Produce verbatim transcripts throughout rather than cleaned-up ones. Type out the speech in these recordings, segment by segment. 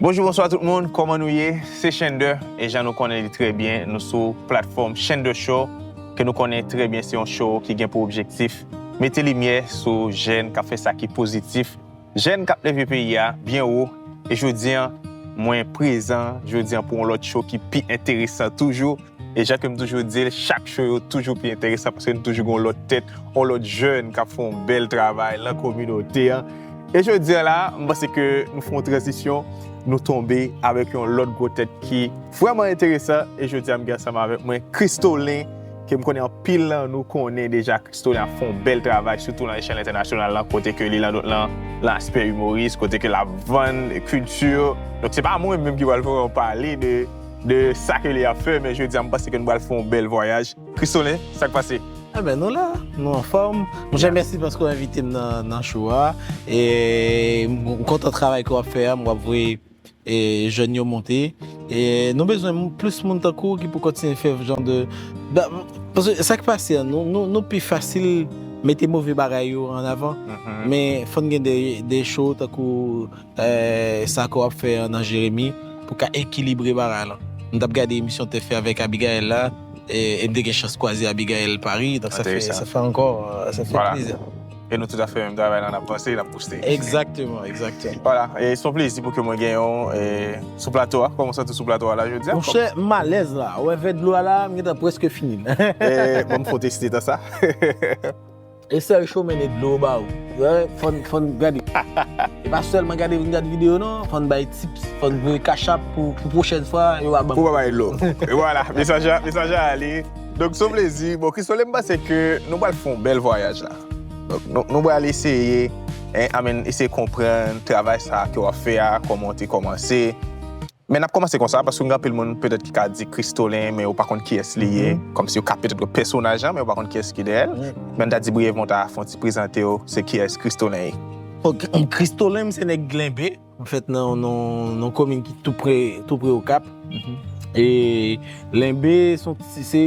Bonjou, bonswa tout moun, kòman nou ye? Se Chender, e jan nou konnen li trè byen, nou sou platfòm Chender Show, ke nou konnen trè byen se yon show ki gen pou objektif mete limyè sou jèn k ap fè sa ki pozitif, jèn k ap leve peyi a byen wo. E jodi a, mwen prezan, jodi a pou yon lòt show ki pi enteresan toujou. E jan ke m toujou di l, chak show yo toujou pi enteresan paske nou toujou gen yon lòt tèt, yon lòt jèn k ap fè yon bèl travay nan kominote an. E jodi a la, m panse ke nou fè yon tranzisyon, nou tonbe avèk yon lòt gwo tèt ki vrèman enteresan. E jodi a, m gen ansanm avèk mwen Christolin, ke m konnen anpil nan nou konnen deja. Christolin ap fè yon bèl travay, sitou nan echèl entènasyonal lan, kote ke li lan, lan, lan aspè imoris, kote ke l ap vann kilti. Donk, se pa mwen menm ki pral vrèman pale de, de sa ke li ap fè, men jodi a, m panse ke nou pral fè yon bèl vwayaj. Christolin, sa k pase? Enben, nou la, nou anfòm. Monchè, mèsi paske w envite m nan, nan show a. E m m kontan travay ke w ap fè a, m w ap voye e, jèn yo monte. E nou bezwen m- plis moun tankou w ki pou kontinye fè jan de. Ba- Paske sa k pase an, nou, nou, nou pi fasil mete move bagay yo an avan. Men fò n gen de, de show tankou e, sa ke w ap fè an nan Jeremi pou ka ekilibre bagay lan. M t ap gade emisyon w te fè avèk Abigail la, e, e m te gen chans kwaze Abigail Paris, donk sa fè, sa fè ankò, e, sa fè plezi. E nou tout ap fè menm travay la, n ap vanse, n ap poste. Egzakteman, egzakteman. Vwala, e se yon plezi pou ke mwen genyen w, e, sou plato a. Kòman w santi w sou plato a la jodi a? Monchè, m alèz la. Ou wè vè dlo a la, m gentan prèske fini l. E, ban m fè yon ti tan sa. E sèl show mennen dlo ba ou. Wè, fò n, fò n gade. E pa sèlman gade pou n gade videyo non, fò n bay tips, fò n voye cash app pou, pou pwochèn fwa, yo pa ban. Pou pa bay dlo. E vwala, mesaj la, mesaj la ale. Donk, se yon plezi. Bon, Christolin, m panse ke nou pral fè yon bèl vwayaj la. Donk, nou, nou pral eseye, en, I mean, eseye konprann travay sa ke w ap fè a, kòman w te kòmanse. Men n ap kòmanse konsa, paske gen anpil moun petèt ki ka di Christolin, men yo pa konn kiyès li ye. Kòmsi yo ka petèt wè pèsonaj lan, men yo pa konn kiyès ki dèyè l. Men n ta di briyèvman, w ta fè yon ti prezante w, se kiyès Christolin ye. Ok, Christolin, m se nèg Lenbe. M fèt nan, nan, nan komin ki tou pre, tou pre Okap. E Lenbe, se yon ti, se,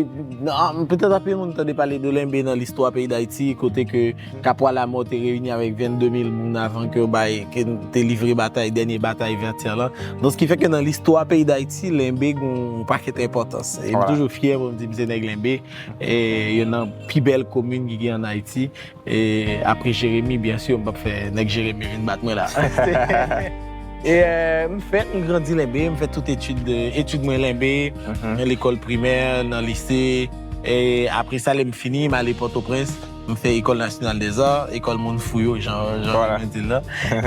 nan, petèt anpil moun tande pale de Lenbe nan listwa peyi Dayiti, kote ke Kapwa Lamò te reyini avèk vennde mil moun avan ke yo bay, ke te livre batay, dènye batay Vètyè lan. Donk, sa ki fè ke nan listwa peyi Dayiti, Lenbe gen yon pakèt enpòtans. E m toujou fyè pou m di m se nèg Lenbe. E youn nan pi bèl komin ki gen ann Ayiti. E apre Jeremi, byen si, m p ap fè nèg Jeremi vin bat mwen la. E, e, m fèt, m grandi Lenbe, m fè tout etid, etid mwen Lenbe, nan lekòl primè, nan lise. E apre sa, lè m fini, m ale Pòtoprens, m fè École Nationale des Arts, ekòl moun fou yo, jan, jan yo di l la.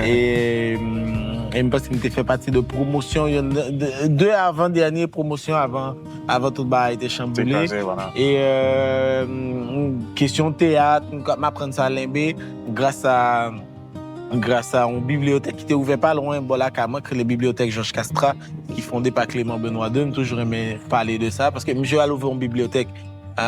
E, mm, e m panse m te fè pati de pwomosyon, youn de, de, de avan dènye pwomosyon avan, avan tout bagay te chanboule. E, e, mm, kesyon teyat, m, m aprann sa Lenbe, gras a, gras a yon bibliyotèk ki te ouvè pa lwen bò lakay mwen, ki rele Bibliyotèk Georges Castrat, ki fonde pa Clément Benoît de. M toujou renmen pale de sa, paske misye al ouvè yon bibliyotèk a,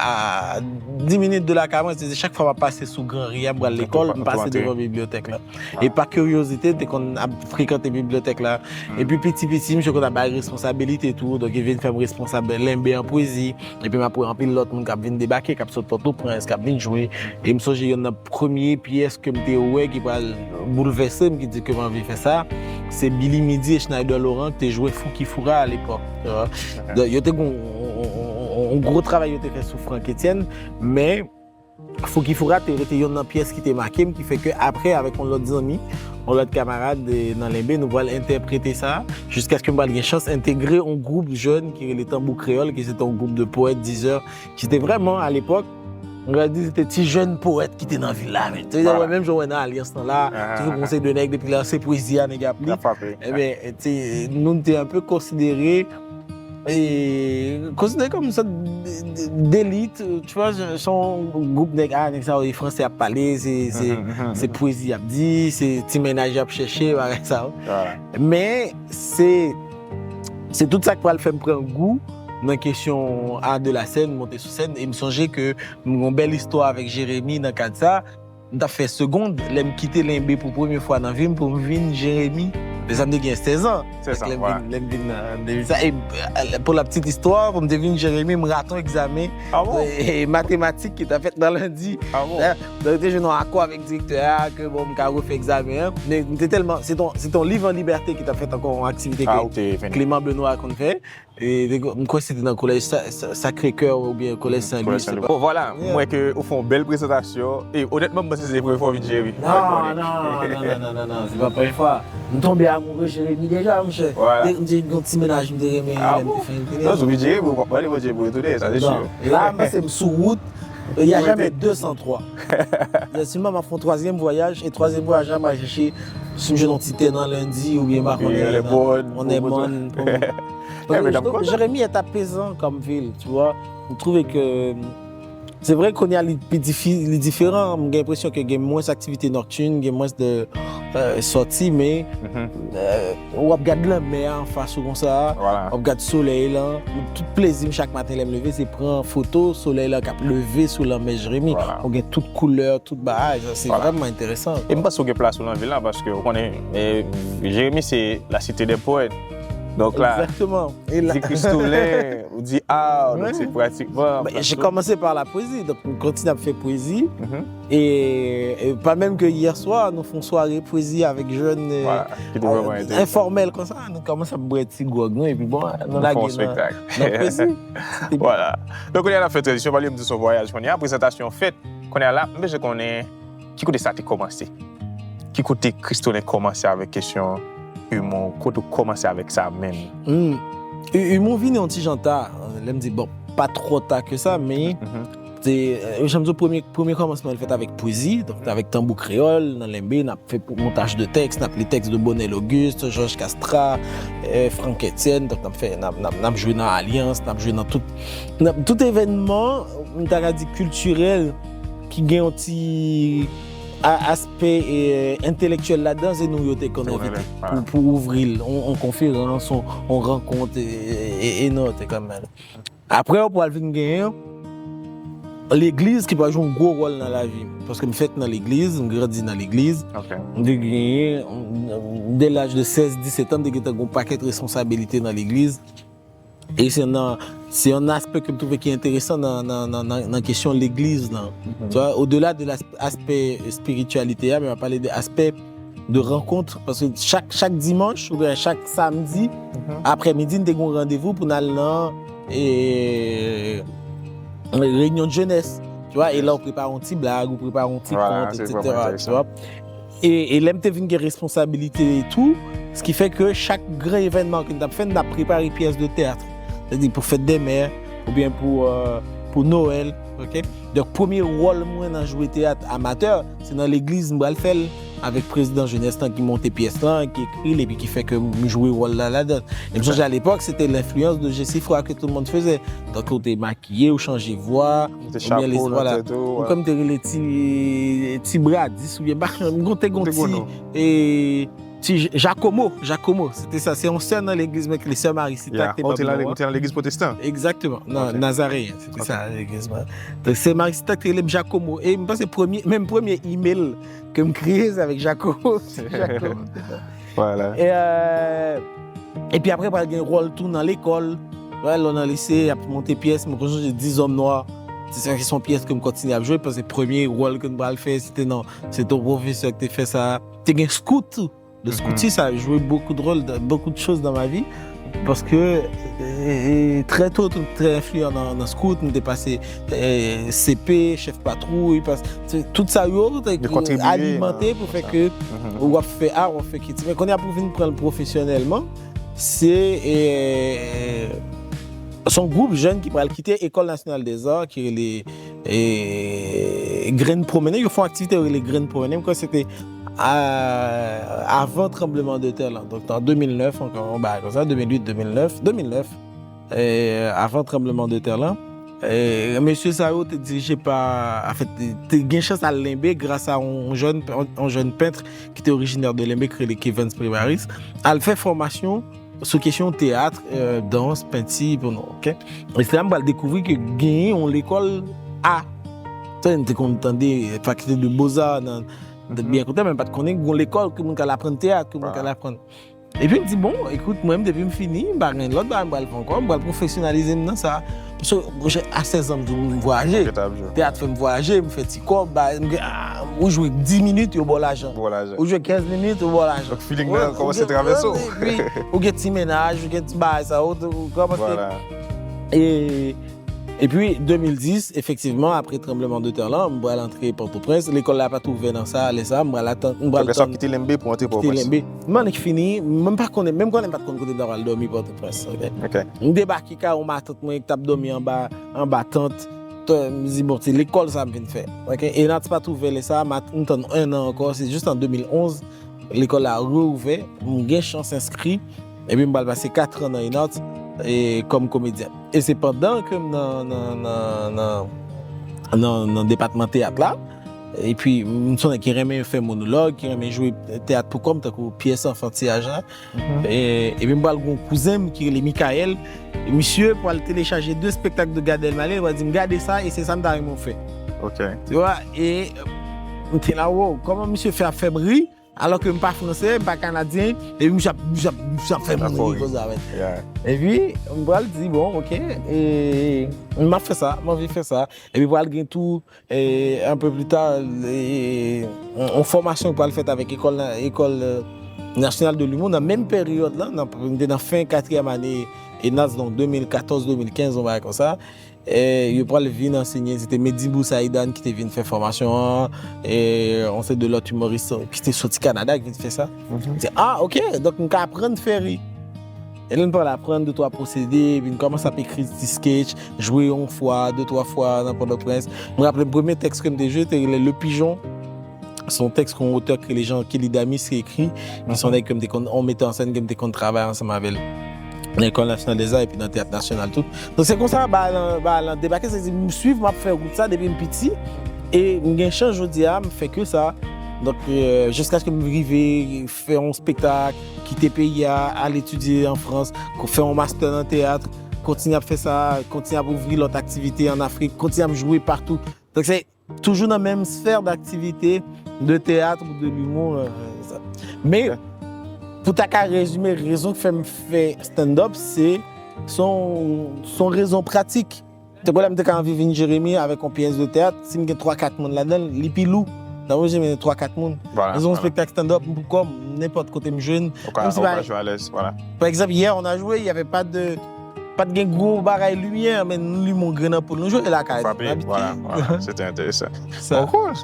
a dis minit de lakay mwen, se chak fwa m ap pase sou gran ri a, m pral lekòl, m pase devan bibliyotèk la. E pa kiryozite, m te konn ap frekante bibliyotèk la. Epi piti piti, misye konn ap bay responsabilite tou, donk li vin fè m responsab Lenbe an pwezi. Epi m ap wè anpil lòt moun k ap vin debake, k ap sot Pòtoprens, k ap vin jwe. E m sonje youn nan premye pyès ke m te wè ki pral boulvèse m, ki di ke m anvi fè sa, se Billy Midi e Schneider Laurent ki te jwe Fouki Foura alepòk. Donk, yo te gen yon, yon, yon, yon gwo travay yo te fè sou Franck Etienne, men Fouki Foura te rete youn nan pyès ki te make m, ki fè ke apre, avèk yon lòt zanmi, yon lòt kamarad, e, nan Lenbe, nou pral entèprete sa, jiskaske m pral gen chans entegre yon gwoup jèn ki rele Tanbou Kreyòl, ki se te yon gwoup de powèt, dizè, ki te vrèman, alepòk, m pral di, se te ti jèn powèt ki te nan vil la, men. Se, menm jan w wè nan Alyans lan la, toujou gen yon seri de nèg, depi lè se pwezi a nèg ap li. Enben, ti, nou te enpe konsidere e konsidere kòm yon sòt de, de, delit, tu vois, se yon gwoup nèg, a, nèg sa yo, e fransè y ap pale, se, se, se pwezi y ap di, se ti mennaj y ap chèche, bagay sa yo. Men, se, se tout sa k pral fè m pran gou nan kesyon art de la scène, monte sou sèn, e m sonje ke m gen yon bèl istwa avèk Jeremi nan kad sa, m t ap fè segond, lè m kite Lenbe pou premye fwa nan vi m, pou m vin Jeremi. Deja m te gen sèz an. Sèz an, lè m vin, lè m vin nan de mil sèz. E, e, pou la petite histoire, pou m te vin Jeremi, m rate yon egzamen, e, e, matematik ki t ap fèt nan lendi. Donk, te jwenn yon akò avèk direktè a ke, bon, m ka refè egzamen an. Men m te tèlman, se t on, se t on liv an libète ki t ap fèt ankò, yon aktivite ke Clément Benoît konn fè. E, te, m kwè se te nan kolèj Sa-, Sa-, Sacré-Cœur oubyen kolèj Saint-Louis, se pa. Bon, vwala, m wè ke ou fè yon bèl prezantasyon. E, onètman, m panse se premye fwa w vin Jeremi. Non, non, non, non, non, non, non, non, se pa premye fwa. M tonbe amoureux Jeremi deja, monchè. M te, m te gen yon ti mennaj m te renmen lè m te fè entèvyou. Non, sou vin Jeremi, w ap mande Bondye pou retounen, sa se si. La, m panse m sou wout. Il y a jamais deux sans trois. Sèlman, m ap fè yon twazyèm vwayaj, e twazyèm vwayaj la, m al chèche si m jwenn yon ti tè nan lendi, oubyen, m pa konnen, nan, on est bon. Jeremi est apaisant comme ville, tu vois. M twouve ke, se vre, kounye a, li pi difi-, li diferan. M gen enpresyon ke gen mwens aktivite nòktin, gen mwens de, euh, sòti, men, euh, w ap gad lanmè a anfas ou konsa, w ap gad solèy lan. Tout plezi m chak maten lè m leve, se pran foto solèy lan k ap leve sou lanmè Jeremi. Ou gen tout koulè, tout bagay, sa se vrèman enteresan. E m panse w gen plas ou nan vil la, paske w konnen, e, Jeremi se la cité des poètes. Donk la, di Kristolè, ou di, ah, donk se pratikman. Ben, j'ai commencé par la poésie, donk m kontinye ap fè pwezi. E, e pa menm ke yè swa, nou fè yon sware pwezi avèk jèn, e, enfòmèl konsa. Nou kòmanse ap bwè ti gwòg nou, epi bon, nou lage nan, nan pwezi. Vwala. Donk, kounye a n ap fè tranzisyon, pale m di son vwayaj kounye a, prezantasyon fèt. Kounye a la, m bezwen konnen ki kote sa te kòmanse. Ki kote Christolin kòmanse avèk kesyon imou, kote w kòmanse avèk sa menm? Hmm. I-, imou vini yon ti jan ta, lè m di, bon, pa twò ta ke sa, men te, euh, jan m di w, premye, premye kòmansman l fèt avèk pwezi, donk avèk Tanbou Kreyòl, nan Lenbe, n ap fè pou montaj de tèks, n ap li tèks de Bonel Auguste, Georges Castrat, euh, Franck Etienne, donk n ap fè, n ap, n ap, n ap jwe nan Alyans, n ap jwe nan tout, nan tout evènman, m ta ka di kiltirèl, ki gen yon ti a-, aspè, e, entelektyèl ladan, se nou yo te konn envite pou, pou ouvri l, on, on konferans, on, on rankont, e, e, e nou te konn. Apre, ou pral vin genyen legliz ki pral jwe yon gwo wòl nan lavi m. Paske m fèt nan legliz, m grandi nan legliz. M te genyen, dès l'âge de seize, dix-sept an, m te gentan gen yon pakèt responsabilite nan legliz. E se nan, se yon aspè ke m twouve ki enteresan nan, nan, nan, nan, nan kesyon legliz lan. Tu vois, au-delà de l'as-, aspè espirityalite a, men m ap pale de aspè de rankont, paske chak, chak dimanch oubyen chak samdi aprèmidi, n te gen yon randevou pou n al nan, e, reyinyon de jenès, tu vois, e la ou prepare yon ti blag, ou prepare yon ti kont, et cetera, tu vois. E, e lè m te vin gen responsabilite tou, ce qui fait que chak gran evènman ke n t ap fè, n t ap prepare pyès de teyat. Sètadi pou fèt dè mè, oubyen pou, euh, pou Nwèl, oke? Donk, premye wòl mwen nan jwe teyat amatè, se nan legliz m pral fè l, avèk prezidan jenès lan ki monte pyès lan, ki ekri l, epi ki fè ke m jwe wòl la ladan. E m sonje alepòk, se te lenfliyans de Jesifra ke tout moun fezè. Donk, ou te makiye, ou chanje vwa, oubyen lespwa la. Ou kòm te rele ti, ti bradis, oubyen, m pa, m te gon ti, e, ti J-, Jacomo, Jacomo, se te sa, se yon sè nan legliz mwen ki rele sè Marisita ki te ban m non an. Ou te nan legliz pwotestan? Egzakteman, nan Nazareyen, se te sa, legliz mwen. Donk, sè Marisita ki te rele m Jacomo. E m panse premye, menm premye email ke m kreye, se avèk Jacomo. Jacomo. Vwala. E, euh, epi apre, pral gen wòl tou nan lekòl. Wè, lè w nan lise, y ap monte pyès, mwen konn sonje Dix Hommes Noirs. Se sa ki se yon pyès ke m kontinye ap jwe, paske premye wòl ke m pral fè, se te nan, se te yon pwofesè ki te fè sa. Te gen skout tou. Le scoutisme a joué beaucoup de rôle, dans, beaucoup de choses dans ma vie. Paske, e, e, trè to, te trè enfliyan nan, nan skout, m te pase, e, C P, chèf patwouy, pas-, se, tout sa yo, te, alimante pou fè ke w ap fè a, w ap fè kilti. Men kounye a pou vin pran l pwofesyonèlman, se, e, se yon gwoup jèn ki pral kite École Nationale des Arts, ki rele, e, Grenn Pwomennen. Yo fè yon aktivite yo rele Grenn Pwomennen. M kwè se te a, avan tranbleman de tè lan. Donk, an de mil nèf, ankò, yon bagay konsa, de mil uit, de mil nèf, de mil nèf, e, avan tranbleman de tè lan. E, mesye sa yo te dirije pa, anfèt, te gen chans al Lenbe gras a yon, yon jèn, yon, yon jèn pent ki te orijinè de Lenbe, ki rele Kevens Prémaris, al fè fòmasyon sou kesyon teyat, e, dans, penti, pou nou, oke? E se la m pral dekouvri ke genyen yon lekòl a. Sa, m te konn tande Faculté de Beaux-Arts nan, nan byen kote, men m pa t konnen gen yon lekòl ke moun ka al aprann teyat, ke moun ka al aprann. Epi m di, bon, ekout, mwen, depi m fini, m pa gen lòt bagay m pral fè ankò, m pral pwofesyonalize m nan sa. Paske a sèz an, m di, m vwayaje. Teyat fè m vwayaje, m fè ti kòb, ba, m gen, ah, ou jwe dis minit, yo ba w lajan. Ou jwe kenz minit, yo ba w lajan. Donk, feeling nan kòmanse travèse w. Epi, ou gen ti mennaj, ou gen ti bagay sa, ou, ou kòmanse. E, epi, de mil dis, efektivman, apre tranbleman de tè lan, m pral antre Pòtoprens. Lekòl la pa t ouvè nan sa, lè sa, m pral atann, m pral tann. Kite Lenbe pou antre Pòtoprens. Kite Lenbe. M annik fini, m pa konnen, menm konnen m pa t konn kote m ta pral dòmi Pòtoprens. M debake kay yon matant mwen ki t ap dòmi anba, anba tant. M di, bon, se lekòl sa m vin fè. Ok? E Nats pa t ouvè lè sa, m tann en an ankò, se jis an de mil onz, lekòl la reouvè, m gen chans enskri, epi m pral pase kat an nan Enart e kòm komedyen. E se pandan ke m nan, nan, nan, nan, nan, nan depatman teyat la, epi m se yon nèg ki renmen fè monolog, ki renmen jwe teyat pou kò m, tankou pyès anfantiyaj la. E, epi m pral gen yon kouzen m ki rele Michael. Misye pral telechaje de spektak de Gad Elmaleh, li pral di m, gade sa, e se sa m ta renmen w fè. Tu vois, e m te la, wow, kòman misye fè ap fè m ri? Alò ke m pa fransè, m pa kanadyen, epi misye ap, misye ap, misye ap fè moun ri konsa, men. Epi, m pral di, bon, ok, e, m ap fè sa, m anvi fè sa. Epi pral gen tou, e, un peu plus tard, e, yon, yon fòmasyon ki pral fèt avèk École, École Nationale de l'Humour, nan menm peryòd la, nan, m te nan fen katriyèm ane Enats, donk de mil katòz, de mil kenz, yon bagay konsa. E, yo pral vin ansenye, se te Mehdi Boussaïdan ki te vin fè fòmasyon an, e, yon seri de lòt imoris ki te soti Kanada ki vin fè sa. M di, ah, ok, donk m ka aprann fè ri. E lè n pral aprann de twa pwosede, epi n kòmanse ap ekri ti sketch, jwe yon fwa, de twa fwa nan Pòtoprens. M raple m premye tèks ke m te jwe, te rele Le Pigeon. Se yon tèks ke yon otè ki rele Jean Kelly Damis ki ekri. Ki se yon nèg ke m te konn, yon metè an sèn ke m te konn travay ansanm avè l nan École Nationale des Arts epi nan Teyat Nasyonal tou. Donk se konsa bagay lan, bagay lan debake, se di m swiv, m ap fè wout sa depi m piti. E m gen chans jodi a, m fè ke sa. Donk, euh, jiskaske m rive fè yon spektak, kite peyi a, al etidye an Frans, fè yon mastè nan teyat, kontinye ap fè sa, kontinye ap ouvri lòt aktivite an Afrik, kontinye ap jwe patou. Donk se toujou nan menm sfè daktivite de teyat ou de limou. Euh, sa. Men, pou ta ka rezime rezon ki fè m fè stand-up, se, se yon, se yon rezon pratik. Te pou lè m te ka anvi vin Jeremi avèk yon pyès de teyat, si m gen twa kat moun ladan l, li pi lou. Nan mwen, jwenn twa kat moun. Mwen se yon spektak stand-up, m pou kò m, nenpòt kote m jwenn. Menm si pa, pa egzanp, yè, on a jwe, y avait pas de, pa t gen gwo bagay limyè, men nou limon grenn anpoul. Nou jwe lakay, nou abitye. Se te enteresan. Bon, cool.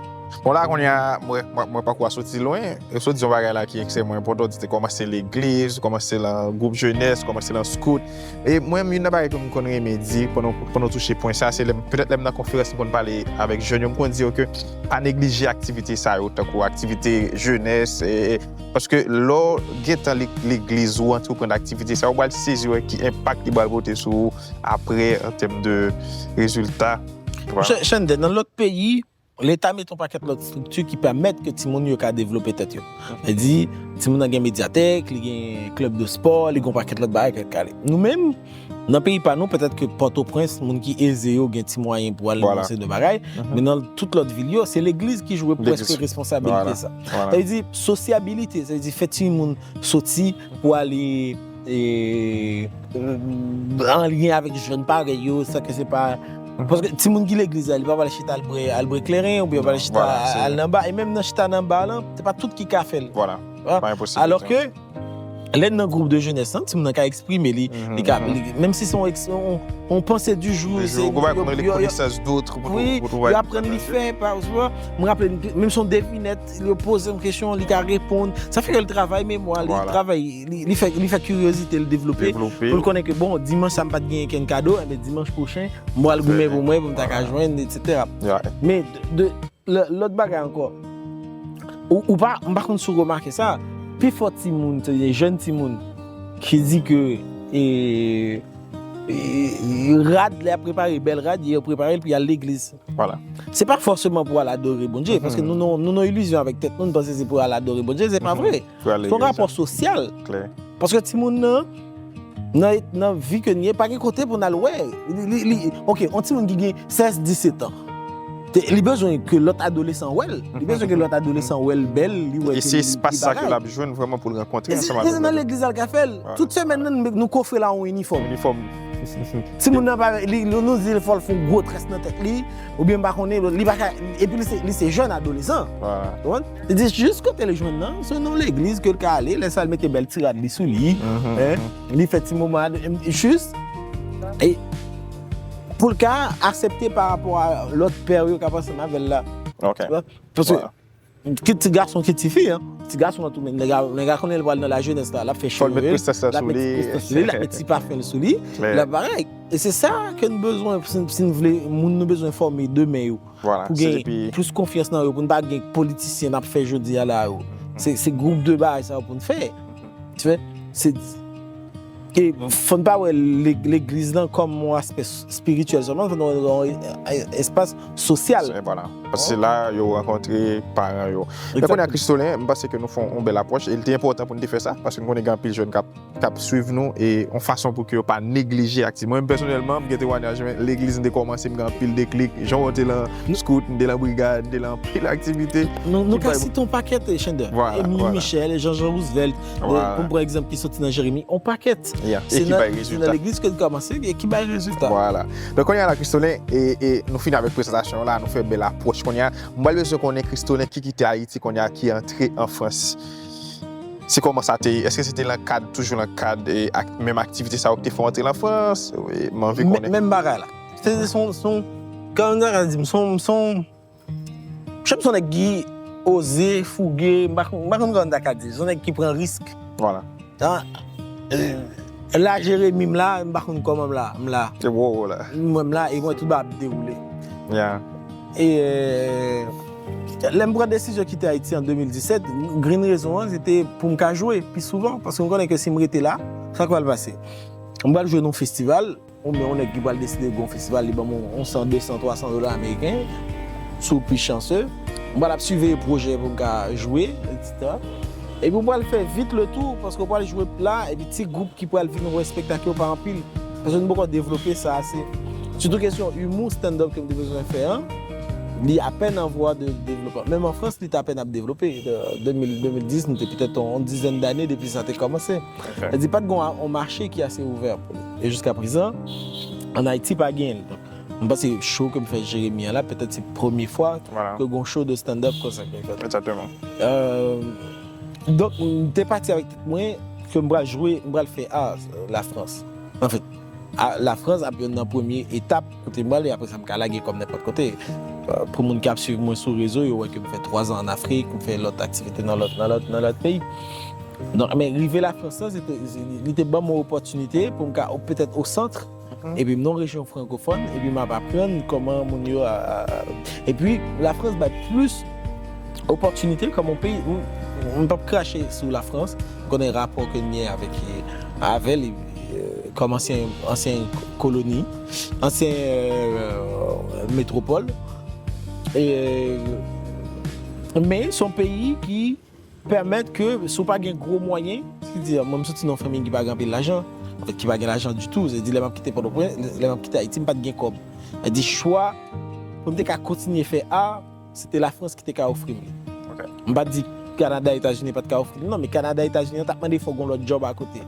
Bon, la, kounye a, mwen, mwen, mwen pakou a soti lwen. Yo sot di yon bagay la ki ekstrèmman enpòtan, ou di te kòmanse legliz, ou kòmanse nan gwoup jenès, ou kòmanse nan scout. E mwen menm, youn nan bagay ke m konn renmen di, pandan, pandan w touche pwen sa, se lè m, petèt lè m nan konferans, m konn pale avèk jèn yo, m konn di yo ke pa neglije aktivite sa yo, tankou aktivite jenès, e, e, paske lè w gentan le-, legliz ou antreprann aktivite sa yo, ou pral sezi wè ki enpak li pral pote sou ou apre, an tèm de rezilta. Ch-, Chandè, nan lòt peyi, Leta mete yon pakèt lòt estrikti ki pèmèt ke timoun yo ka devlope tèt yo. Sa di, timoun nan gen medyatèk, li gen klèb de spò, li gen yon pakèt lòt bagay ki kale. Nou menm, nan peyi pa nou, petèt ke Pòtoprens, moun ki eze yo gen ti mwayen pou al nan yon seri de bagay, men nan tout lòt vil yo, se legliz ki jwe prèske responsabilite sa. Sa vle di, sosyabilite, sa vle di, fè timoun soti pou ale, e, an lyen avèk jèn parèy yo, san ke se pa, paske timoun ki legliz la, li pa pral chita al bwè, al bwè kleren, oubyen pral chita al nan ba, e menm nan chita nan ba lan, se pa tout ki ka fè l. Alò ke, lè n nan gwoup de jenès lan, timoun nan ka eksprime li, li ka, li, menm si se yon eks-, yon, yon panse di jou, se, yo, yo, yo aprann li fè, pa, mwen raple, menm si yon devinèt, yo poze yon kesyon, li ka reponn. Sa fè ke l travay memwa li, travay, li, li fè, li fè kiryozite l devlope. Pou l konnen ke, bon, dimanch sa m pa t genyen kenn kado, enben dimanch pwochen, m pral goumen pou mwen, pou m ta ka jwenn, etsetera. Men, de, de, lò-, lòt bagay ankò, ou, ou pa, m pa konn si w remake sa, pifò timoun, se de jèn timoun ki di ke, e, e, rad, lè y ap prepare bèl rad, yo prepare l pou y al legliz. Se pa fòseman pou al adore Bondye, paske nou, nou, nou nan ilizyon avèk tèt nou, nou panse se pou al adore Bondye, se pa vre. Se yon rapò sosyal. Paske timoun nan, nan, nan vi ke n ye, pa gen kote pou n al wè. Li, li, li, ok, yon timoun ki gen sèz, disèt an. Te- li bezwen ke lòt adolesan wè l. Li bezwen ke lòt adolesan wè l bèl, li wè ke li bagay. E se espas sa ke l ap jwenn vrèman pou l rankontre ansanm avèk lòt. E se nan legliz la l ka fè l. Tout semèn nan, nou kofre l a yon inifòm. Inifòm. Timoun nan pa, li, nou, nou di l fò l fè yon gwo très nan tèt li, oubyen m pa konnen, li pa ka, epi li se, li se jèn adolesan. Ou konprann? Li di jis kote li jwenn nan, se nan legliz ke l ka ale, lè sa l mete bèl ti rad li sou li, li fè ti moman, jis, e pou l ka aksepte pa rapò a lòt pè yo k ap ansanm avè l la. Paske, ki ti gason, ki ti fi, hein. Ti gason an tou, men nèg la, nèg la konnen l pral nan lajenès la, l ap fè cheve l, l ap met ti prestans sou li, l ap met ti pafen l sou li, l ap bagay. E se sa ke nou bezwen, si, si nou vle, moun nou bezwen fòme demen yo. Pou gen plis konfyans nan yo, pou n pa gen politisyen n ap fè jodi a la yo. Se, se gwoup de bagay sa yo pou n fè. Tu vois? Se, e fò n pa wè le- legliz lan kòm yon aspè s- espirityèl sèlman, fò n wè l kòm yon espas sosyal. Se, vwala. Paske se la yo rankontre paran yo. Men kounye a, Christolin, m panse ke nou fè yon bèl apwòch, e li te enpòtan pou n te fè sa, paske n konnen gen anpil jèn k ap k ap swiv nou, e yon fason pou ke yo pa neglije aktivite. Mwen menm pèsonèlman, m gen temwayaj, men legliz m te kòmanse, m gen anpil deklik. Jan w te lan scout, m te lan brigad, m te lan anpil aktivite. Nou, nou ka site yon pakèt, Chandè. Vwala, Emile Michel, Jean Jean Roosevelt, pou m pran egzanp ki soti nan Jeremi, yon pakèt. Se nan legliz ke l kòmanse e ki bay rezilta. Vwala. Donk, kounye a la, Christolin, e, e nou fini avèk prezantasyon an la, nou fè bèl apwòch kounye a. M pral bezwen konnen, Christolin, ki kite Ayiti kounye a, ki antre an Frans. Se kòman sa te ye? Èske se te nan kad, toujou nan kad, e, ak, menm aktivite sa yo ki te fè w antre Lafrans? Wi, m anvi konnen. Menm bagay la. Se, se yon, se yon, kòman m ta ka di, se yon, se yon, m se yon nèg ki oze, fouge, m pa, m pa konn kòman m ta ka di, se yon nèg ki pran risk. Vwala. An, e, la Jeremi m la, m pa konn kòman m la, m la. Se wowo la. Mwen m la, e mwen tout bagay ap dewoule. E, e, lè m pran desizyon kite Ayiti an de mil disèt, grenn rezon an, se te pou m ka jwe pi souvan, paske m konnen ke si m rete la, sa k pral pase? M pral jwe nan yon festival, oubyen yon nèg ki pral deside gen yon festival, li ban m yon, yon san, de san, twa san dola ameriken, si w pi chanse. M pral ap siveye pwojè pou m ka jwe, etsetera. Epi w pral fè vit le tou, paske w pral jwe la, epi ti gwoup ki pral vin wè espektak yo pa anpil. Paske nou poko devlope sa ase. Sitou kesyon imou, stand-up ke m te bezwen fè an, li apèn an vwa de devlopman. Menm an Frans, li t apèn ap devlope. De, de mil, de mil dis, nou te petèt yon, yon dizèn dane depi sa te kòmanse. Sa di, pa t gen yon, yon mache ki ase ouvè pou li. E jiska prezan, ann Ayiti, pa genyen l. Donk, m panse show ke m fè Jeremi an la, petèt se premye fwa ke gen yon show de stand-up konsa ke m fèt. Egzakteman. Euh, donk, m te pati avèk tèt mwen ke m pral jwe, m pral fè a Lafrans. Anfèt, a, Lafrans ap youn nan premye etap kote m prale, apre sa m ka lage kò m nenpòt kote. Euh, pou moun k ap swiv mwen sou rezo, yo wè ke m fè twa zan ann Afrik, m fè lòt aktivite nan lòt, nan lòt, nan lòt peyi. Donk, men rive Lafrans lan, se te, se, li te ban m yon opòtinite pou m ka, o, petèt o sant, epi m nan yon rejyon frankofòn, epi m ap aprann kòman moun yo, a, a, epi Lafrans bay plis opòtinite kòm yon peyi, m, m p ap krache sou Lafrans, m konnen rapò ke n gen avèk, avè l, e, kòm ansyen, ansyen koloni, ansyen, e, metwopòl. E, men se yon peyi ki pèmèt ke si w pa gen gwo mwayen, se di, mwen m soti nan yon fanmi ki pa gen anpil lajan, anfèt, ki pa gen lajan ditou, se di lè m ap kite Pòtoprens, lè m ap kite Ayiti, m pa t gen kòb. Se di chwa pou m te ka kontinye fè a, se te Lafrans ki te ka ofri m li. M pa t di Kanada, Etazini pa t ka ofri m, non, men Kanada, Etazini an t ap mande fò w gen yon lòt djòb akote.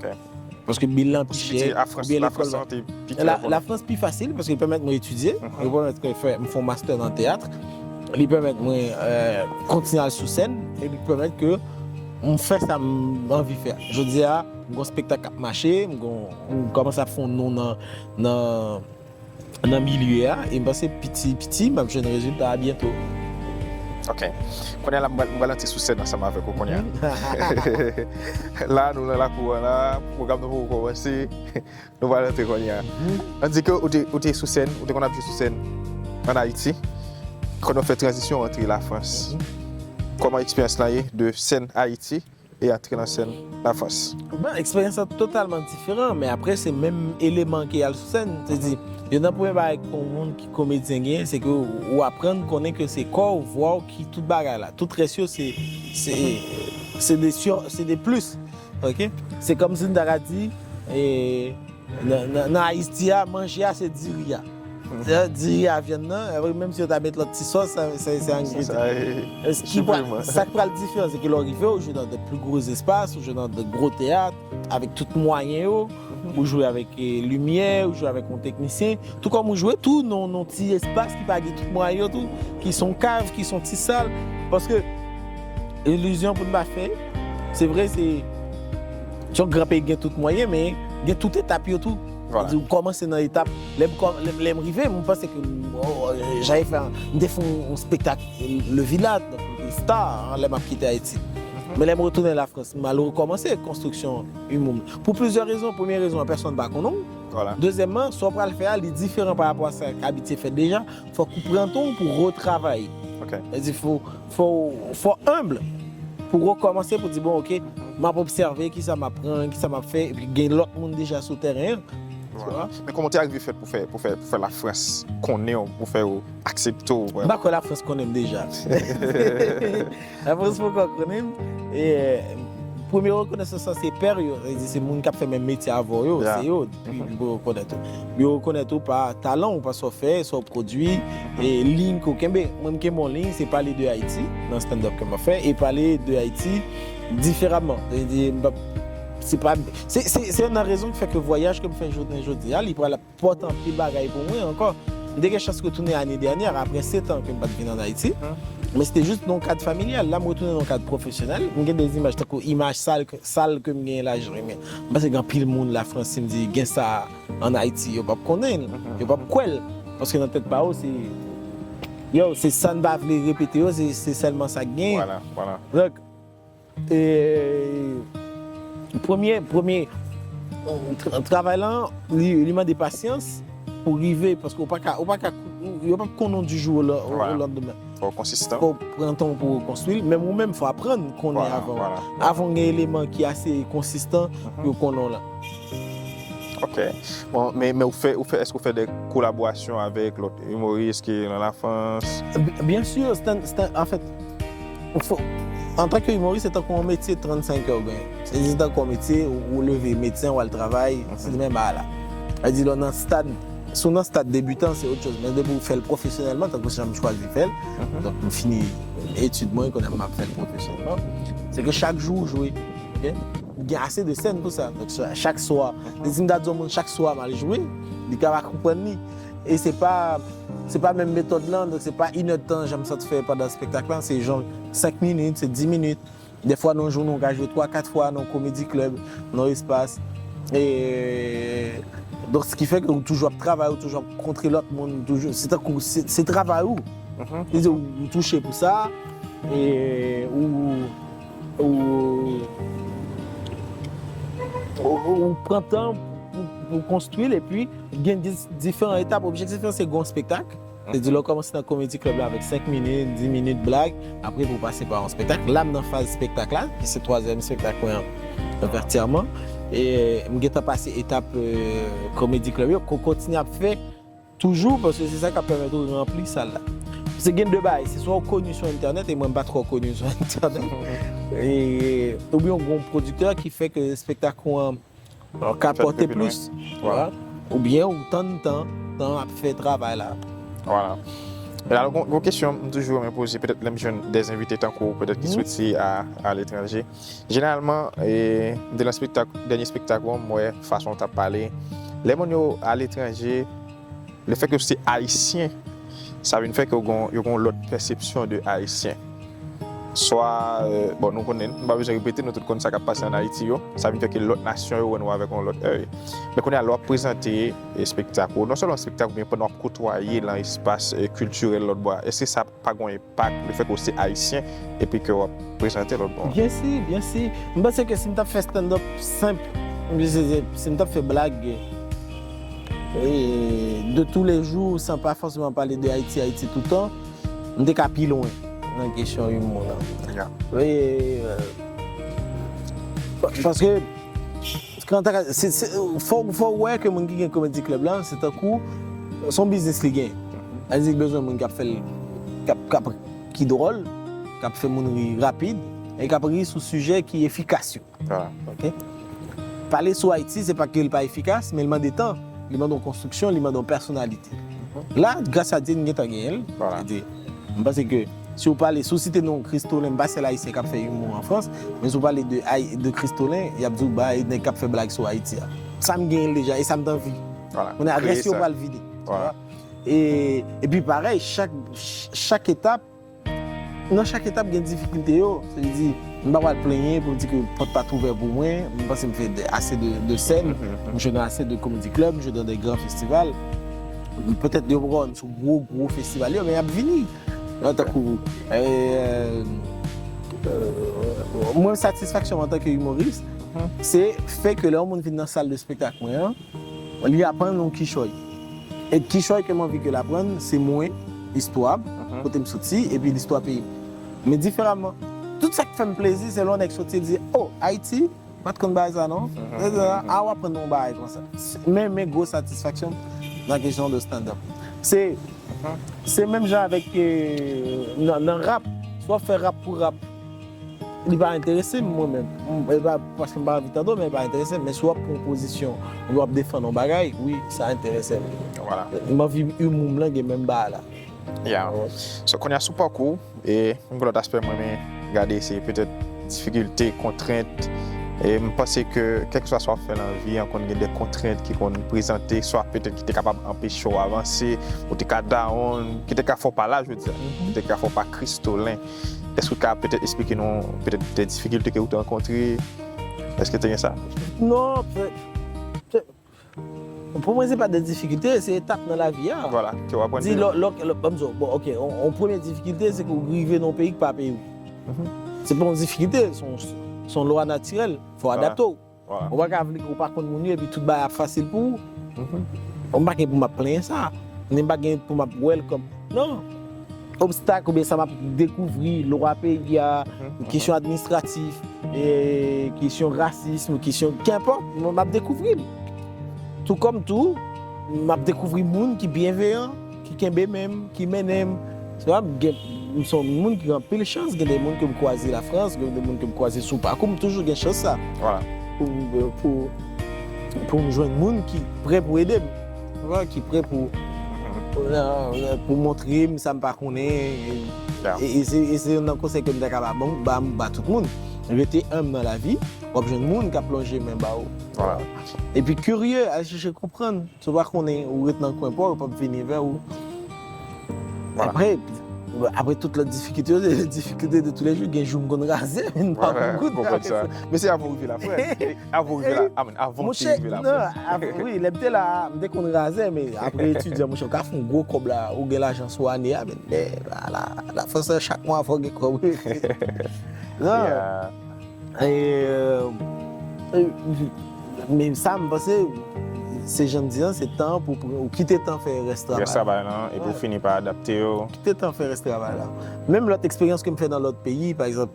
Paske bil lan pi chè, oubyen lekòl la. Lafrans pi fasil, paske li pèmèt mwen etidye, li pèmèt mwen fè, m fè yon mastè nan teyat, li pèmèt mwen, e, kontinye al sou sèn, e li pèmèt ke m fè sa m anvi fè. Jodi a, m gen yon espektak k ap mache, m gen yon, m kòmanse ap fè yon non nan, nan, nan milye a, e m panse piti piti, m ap jwenn rezilta a byento. Ok. Kounye a la, m pral, m pral antre sou sèn ansanm avèk ou kounye a. La, nou nan lakou an la, pwogram nan poko kòmanse. Nou pral antre kounye a. Tandis ke ou te, ou te sou sèn, ou te konn ap jwe sou sèn ann Ayiti. Kounye a w fè tranzisyon antre Lafrans. Kòman eksperyans lan ye de sèn Ayiti e antre nan sèn Lafrans? Bon, eksperyans lan totalman diferan, men apre se menm eleman ke al sou sèn. Se di, youn nan premye bagay ke yon moun ki komedyen genyen, se ke w aprann konnen ke se kò w, vwa w ki tout bagay la. Tout rès yo se, se, se de syon, se de plis. Ok? Se kòmsi n ta ka di, e, nan, nan, nan Ayiti a, manje a se diri a. Sa, diri a vyann nan, apre menm si yo ta met lòt ti sòs, sa, sa, se an gredi. Sa, e, ki pral, sa k pral diferan, se ke lè w rive, ou jwe nan de pli gwo espas, ou jwe nan de gwo teyat, avèk tout mwayen yo, ou jwe avèk, e, limyè, ou jwe avèk yon teknisyen, tou kòm ou jwe tou nan, nan ti espas ki pa gen tout mwayen yo tou, ki se yon kav, ki se yon ti sal, paske ilizyon pou n pa fè, se vre, se, se yon gran peyi, gen tout mwayen, men gen tout etap yo tou. Vwala. Ou kòmanse nan etap, lè m kò-, lè, lè m rive, m panse ke, oh, jan e fè, m te fè yon, yon spektak Le Village, donk, m te star, lè m ap kite Ayiti. Men lè m retounen Lafrans, m al rekòmanse konstriksyon imou m. Pou plizyè rezon. Premye rezon an, pèsonn pa konnen w. Vwala. Dezyèmman, sa w pral fè a, li diferan pa rapò a sa k abitye fèt deja. Fòk ou pran tan w pou retravay. Ok. Sa vle di, fò, fò, fò w enb pou rekòmanse, pou di, bon, ok, m ap obsève kisa m ap pran, kisa m ap fè, epi gen lòt moun deja sou tèren an. Vwala. Men kòman w te arive fèt pou fè, pou fè, pou fè Lafrans konnen w, pou fè yo aksepte w vrèman? M pa kwè Lafrans konnen m deja. Lafrans poko konnen m. E, premye rekonesans lan se pè yo, sa vle di se moun k ap fè menm metye avè w yo, se yo ki pou rekonèt ou. Yo rekonèt ou pa talan w, pa sa w fè, sa w pwodui, e liy ke w kenbe. Mwen, m kenbe yon liy, se pale de Ayiti nan stand-up ke m ap fè, e pale de Ayiti diferaman. Sa vle di, m p ap, se pa, se, se, se youn nan rezon ki fè ke vwayaj ke m fè jounen jodi a, li pral pòte anpil bagay pou mwen ankò. M te gen chans retounen ane dènyè, apre sèt an ke m pa t vin ann Ayiti. Men se te jis nan yon kad familyal. La, m retounen nan yon kad pwofesyonèl. M gen de imaj, tankou imaj sal ke, sal ke m genyen la, Jeremie. M panse gen anpil moun Lafrans, si m di gen sa ann Ayiti, yo p ap konnen l, yo p ap kwè l. Paske nan tèt pa yo, se, yo, se sa n pa vle repete yo, se, se sèlman sa k genyen. Vwala, vwala. Donk, e, premye, premye, tra-, travay lan, li, li mande pasyans pou rive, paske ou pa ka, ou pa ka, yo p ap konnen w du jour au la-, au, au lendemain. Fò w konsistan. Fò w pran tan w pou w konstwi l. Menm ou menm, fò w aprann konnen avan. Vwala, vwala. Avan w gen eleman ki ase konsistan, yo konnen w la. Ok. Bon, men, men ou fè, ou fè, èske ou fè de kolaborasyon avèk lòt imoris ki nan Lafrans? Bi-, byen si, stand, stand, anfèt, ou fè, antanke imoris, se tankou yon metye trannsenk è w genyen. Se tankou yon metye, ou, ou leve medsen, ou al travay, se menm bagay la. Sa vle di, lè w nan stad, si w nan stad debitan, se lòt choz. Men depi w fè l pwofesyonèlman, tankou jan m chwazi fè l, donk, m fini etid mwen, kounye a m ap fè l pwofesyonèlman, se ke chak jou ou jwe, ok? Gen ase de sèn pou sa. Donk, sa, chak swa, si m ta di yon moun chak swa m al jwe, li ka pa konprann li. E se pa, se pa menm metòd lan, donk se pa inèdtan jan m sot fè pandan espektak lan, se jan senk minit, se dis minit. Dèfwa nan yon jounen ou ka jwe twa, kat fwa nan yon komedi klèb, nan yon espas. E, donk, sa ki fè ke ou toujou ap travay, ou toujou ap kontre lòt moun, toujou, se tankou, se, se travay ou. Li di ou, ou touche pou sa, e ou, ou, ou, ou pran tan pou, pou konstwi l, epi gen dis-, diferan etap. Objektif lan, se gon espektak. Se di lè w kòmanse nan komedi klèb la avèk senk minit, dis minit blag, apre pou w pase pa yon espektak. La, m nan faz espektak la, ki se twazyèm espektak mwen an, Vètyèman. E m gentan pase etap, e, komedi klèb yo, ke w kontinye ap fè toujou, paske se sa k ap pèmèt ou ranpli sal la. Paske gen de bagay, se swa w koni sou entènèt, e mwen m pa twò koni sou entènèt, e, oubyen w gen yon pwodiktè ki fè ke espektak ou an ka pòte plis. Vwala. Oubyen ou tann tan, tan ap fè travay la. Vwala. E la, gon, gon kesyon m toujou renmen poze, petèt lè m jwenn de envite tankou w, petèt ki soti a, aletranje. Jeneralman, e, m te nan espektak, dènye espektak ou an, m wè fason w t ap pale. Lè moun yo aletranje, lefètke w se ayisyen, sa vin fè ke yo gon, yo gon lòt pèsepsyon de ayisyen. Swa, e, bon, nou konnen, m pa bezwen repete, nou tout konn sa k ap pase ann Ayiti yo. Sa vin fè ke lòt nasyon yo wè nou avèk yon lòt èy. Men kounye a, lè w ap prezante espektak ou, non sèlman espektak ou, men pandan w ap kotwaye nan espas, e, kiltirèl lòt bò a, èske sa pa gon enpak, lefètke w se ayisyen, epi ke w ap prezante lòt bò a? Byen si, byen si. M panse ke si m t ap fè stand-up senp, m di se, se, si m t ap fè blag, e, de tou le jou, san pa fòseman pale de Ayiti, Ayiti toutan, m te ka pi lwen nan kesyon imou lan. E, e, pa-, paske, kan ta ka, se, se, fò, fò w wè ke moun ki gen komedi klèb la, se tankou, se yon biznis li gen. Sa vle di, li bezwen moun k ap fè l, k ap, k ap, ki dwòl, k ap fè moun ri rapid, e k ap ri sou sijè ki efikas yo. Vwala. Ok? Pale sou Ayiti, se pa ke l pa efikas, men l mande tan, li mande yon konstriksyon, li mande yon pèsonalite. La, gras a Dye, n gentan genyen l. Vwala. Sa vle di, m panse ke si w pale, si w site non Christolin, m pa sèl Ayisyen k ap fè imou an Frans, men si w pale de, Ay- de Christolin, y ap di w ba nèg k ap fè blag sou Ayiti a. Sa m genyen l deja, e sa m t anvi. Vwala. Kounye a, rès yo pral vide. Vwala. E, epi parèy, chak, ch- chak etap, nan chak etap gen difikilte yo. Sa vle di, m pa pral plenyen pou m di ke pòt pa t ouvè pou mwen. M panse m fè de- ase de, de sèn, m jwe nan ase de comedy club, m jwe nan de gran festival. Petèt yo poko wè m sou gwo, gwo festival yo, men y ap vini. Nan tankou, euh, euh, mwen, satisfaksyon m antanke imoris, se fè ke lè yon moun vin nan sal de spektak mwen an, li aprann yon kichòy. E kichòy ke m anvi ke l aprann, se mwen, istwa m, kote m soti, epi listwa peyi m. Men diferaman, tout sa k fè m plezi, se lè yon nèg soti, l di, "Oh, Ayiti, m pa t konn bagay sa non." A, w aprann yon bagay konsa. Men, men gwo satisfaksyon nan kesyon de stand-up. Se, se menm jan avèk, euh, nan, nan rap. Si w ap fè rap pou rap, li pa enterese m, mwen menm. M- E pa paske m pa anvi tande w, men li pa enterese m. Men si w ap pran pozisyon, ou w ap defann yon bagay, wi, sa enterese m. Vwala. M anvi imou m lan gen menm bagay la. Yeah. So, kounye a sou pakou, e yon lòt aspè mwen renmen gade, se petèt difikilte, kontrent. E m panse ke kèlkeswa sa w ap fè nan vi an, konn gen de kontrent ki konn prezante, swa petèt ki te kapab anpeche w avanse, ou te ka down, ki te ka fè w pa la, je veux dire, ki te ka fè w pa Christolin. Èske w ka petèt esplike nou petèt de difikilte ke ou te rankontre? Èske te gen sa? Non, pe- pe- pou mwen, se pa de difikilte, se etap nan lavi a. Vwala, ke w aprann. Di de lò, lò, lò, ban m di w, bon, ok, on, on premye difikilte, se ke w rive nan yon peyi ki pa peyi w. Se pa yon difikilte, se yon, se yon lwa natirèl. Fò w adapte w. Vwala. Ou pa ka vle ke w pa konn moun yo epi tout bagay ap fasil pou ou. Bon, m pa gen pou m ap plenyen sa. Men m pa gen pou m ap welcome. Non. Obstak oubyen sa m ap dekouvri, lwa peyi a, kesyon administratif, e, kesyon rasism, kesyon, kenpòt, m ap dekouvri l. Tou kòm tou, m ap dekouvri moun ki byenveyan, ki kenbe men m, ki mennen m. Se pa gen, m se yon moun ki gen anpil chans, gen de moun ke m kwaze Lafrans, gen de moun ke m kwaze sou pakou, m toujou gen chans sa. Vwala. Pou, pou, pou m jwenn moun ki prè pou ede m. Ou konprann? Ki prè pou, pou, pou montre m sa m pa konnen. E, e se, e se youn nan konsèy ke m ta ka ba, bon, ba, ba tout moun. Rete enb nan lavi, w ap jwenn moun k ap lonje men ba ou. Vwala. Epi kirye, al chèche konprann. Si w pa konnen, ou ret nan kwen pa w, yo p ap vini vè ou. Vwala. Apre, apre tout lòt difikilte yo, se difikilte de tou le jou. Gen jou m konn raze, men m pa konn goute. Vwala, m konprann sa. Men se avan w rive la, frè. Avan w rive la, amen, avan w te rive la, frè. Monchè, non, wi, lè m te la, m te konn raze, men apre etidyan, monchè, w ka fè yon gwo kòb la, ou gen lajan sou ane a, men, men, ala, la fòs, chak mwa, fò w gen kòb. Non. E, e, men sa, m panse, se jan m di an, se tan pou, pou ou kite tan fè rès travay. Rès travay lan, epi w fini pa adapte yo. Kite tan fè rès travay la. Menm lòt eksperyans ke m fè nan lòt peyi, pa egzanp,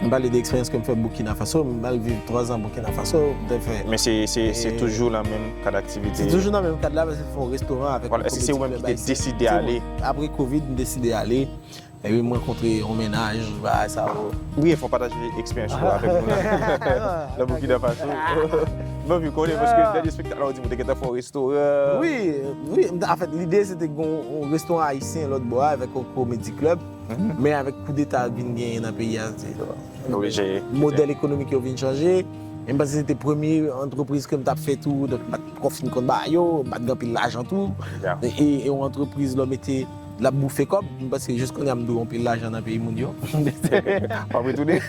m pale de eksperyans ke m fè Burkina Faso, m al viv twa zan Burkina Faso, m te fè. Men se, se, se toujou nan menm kad aktivite. Se toujou nan menm kad la, paske se yon restoran avèk yon komedi klib ayisyen. Èske se ou menm ki te deside ale? Apre kovid, m deside ale. Epi m rankontre yon mennaj, bagay sa yo. Wi, fò w pataje eksperyans ou avèk nou la. Nan Burkina Faso. M anvi konnen, paske dènye espektak la, ou di m ou te gentan fè yon restoran. Wi, wi, anfèt, lide se te gen yon, yon restoran ayisyen lòt bò a, avèk yon komedi klib. Men avèk koudeta k vin genyen nan peyi a, se, modèl ekonomik yo vin chanje. E m panse se te premye antrepriz ke m t ap fè tou, donk m pa t twò fin konn bagay yo, m pa t gen anpil lajan tou. E, e, e yon antrepriz lè w mete l ap boufe kòb, m panse jis kounye a m dwe anpil lajan nan peyi moun yo. W ap retounen?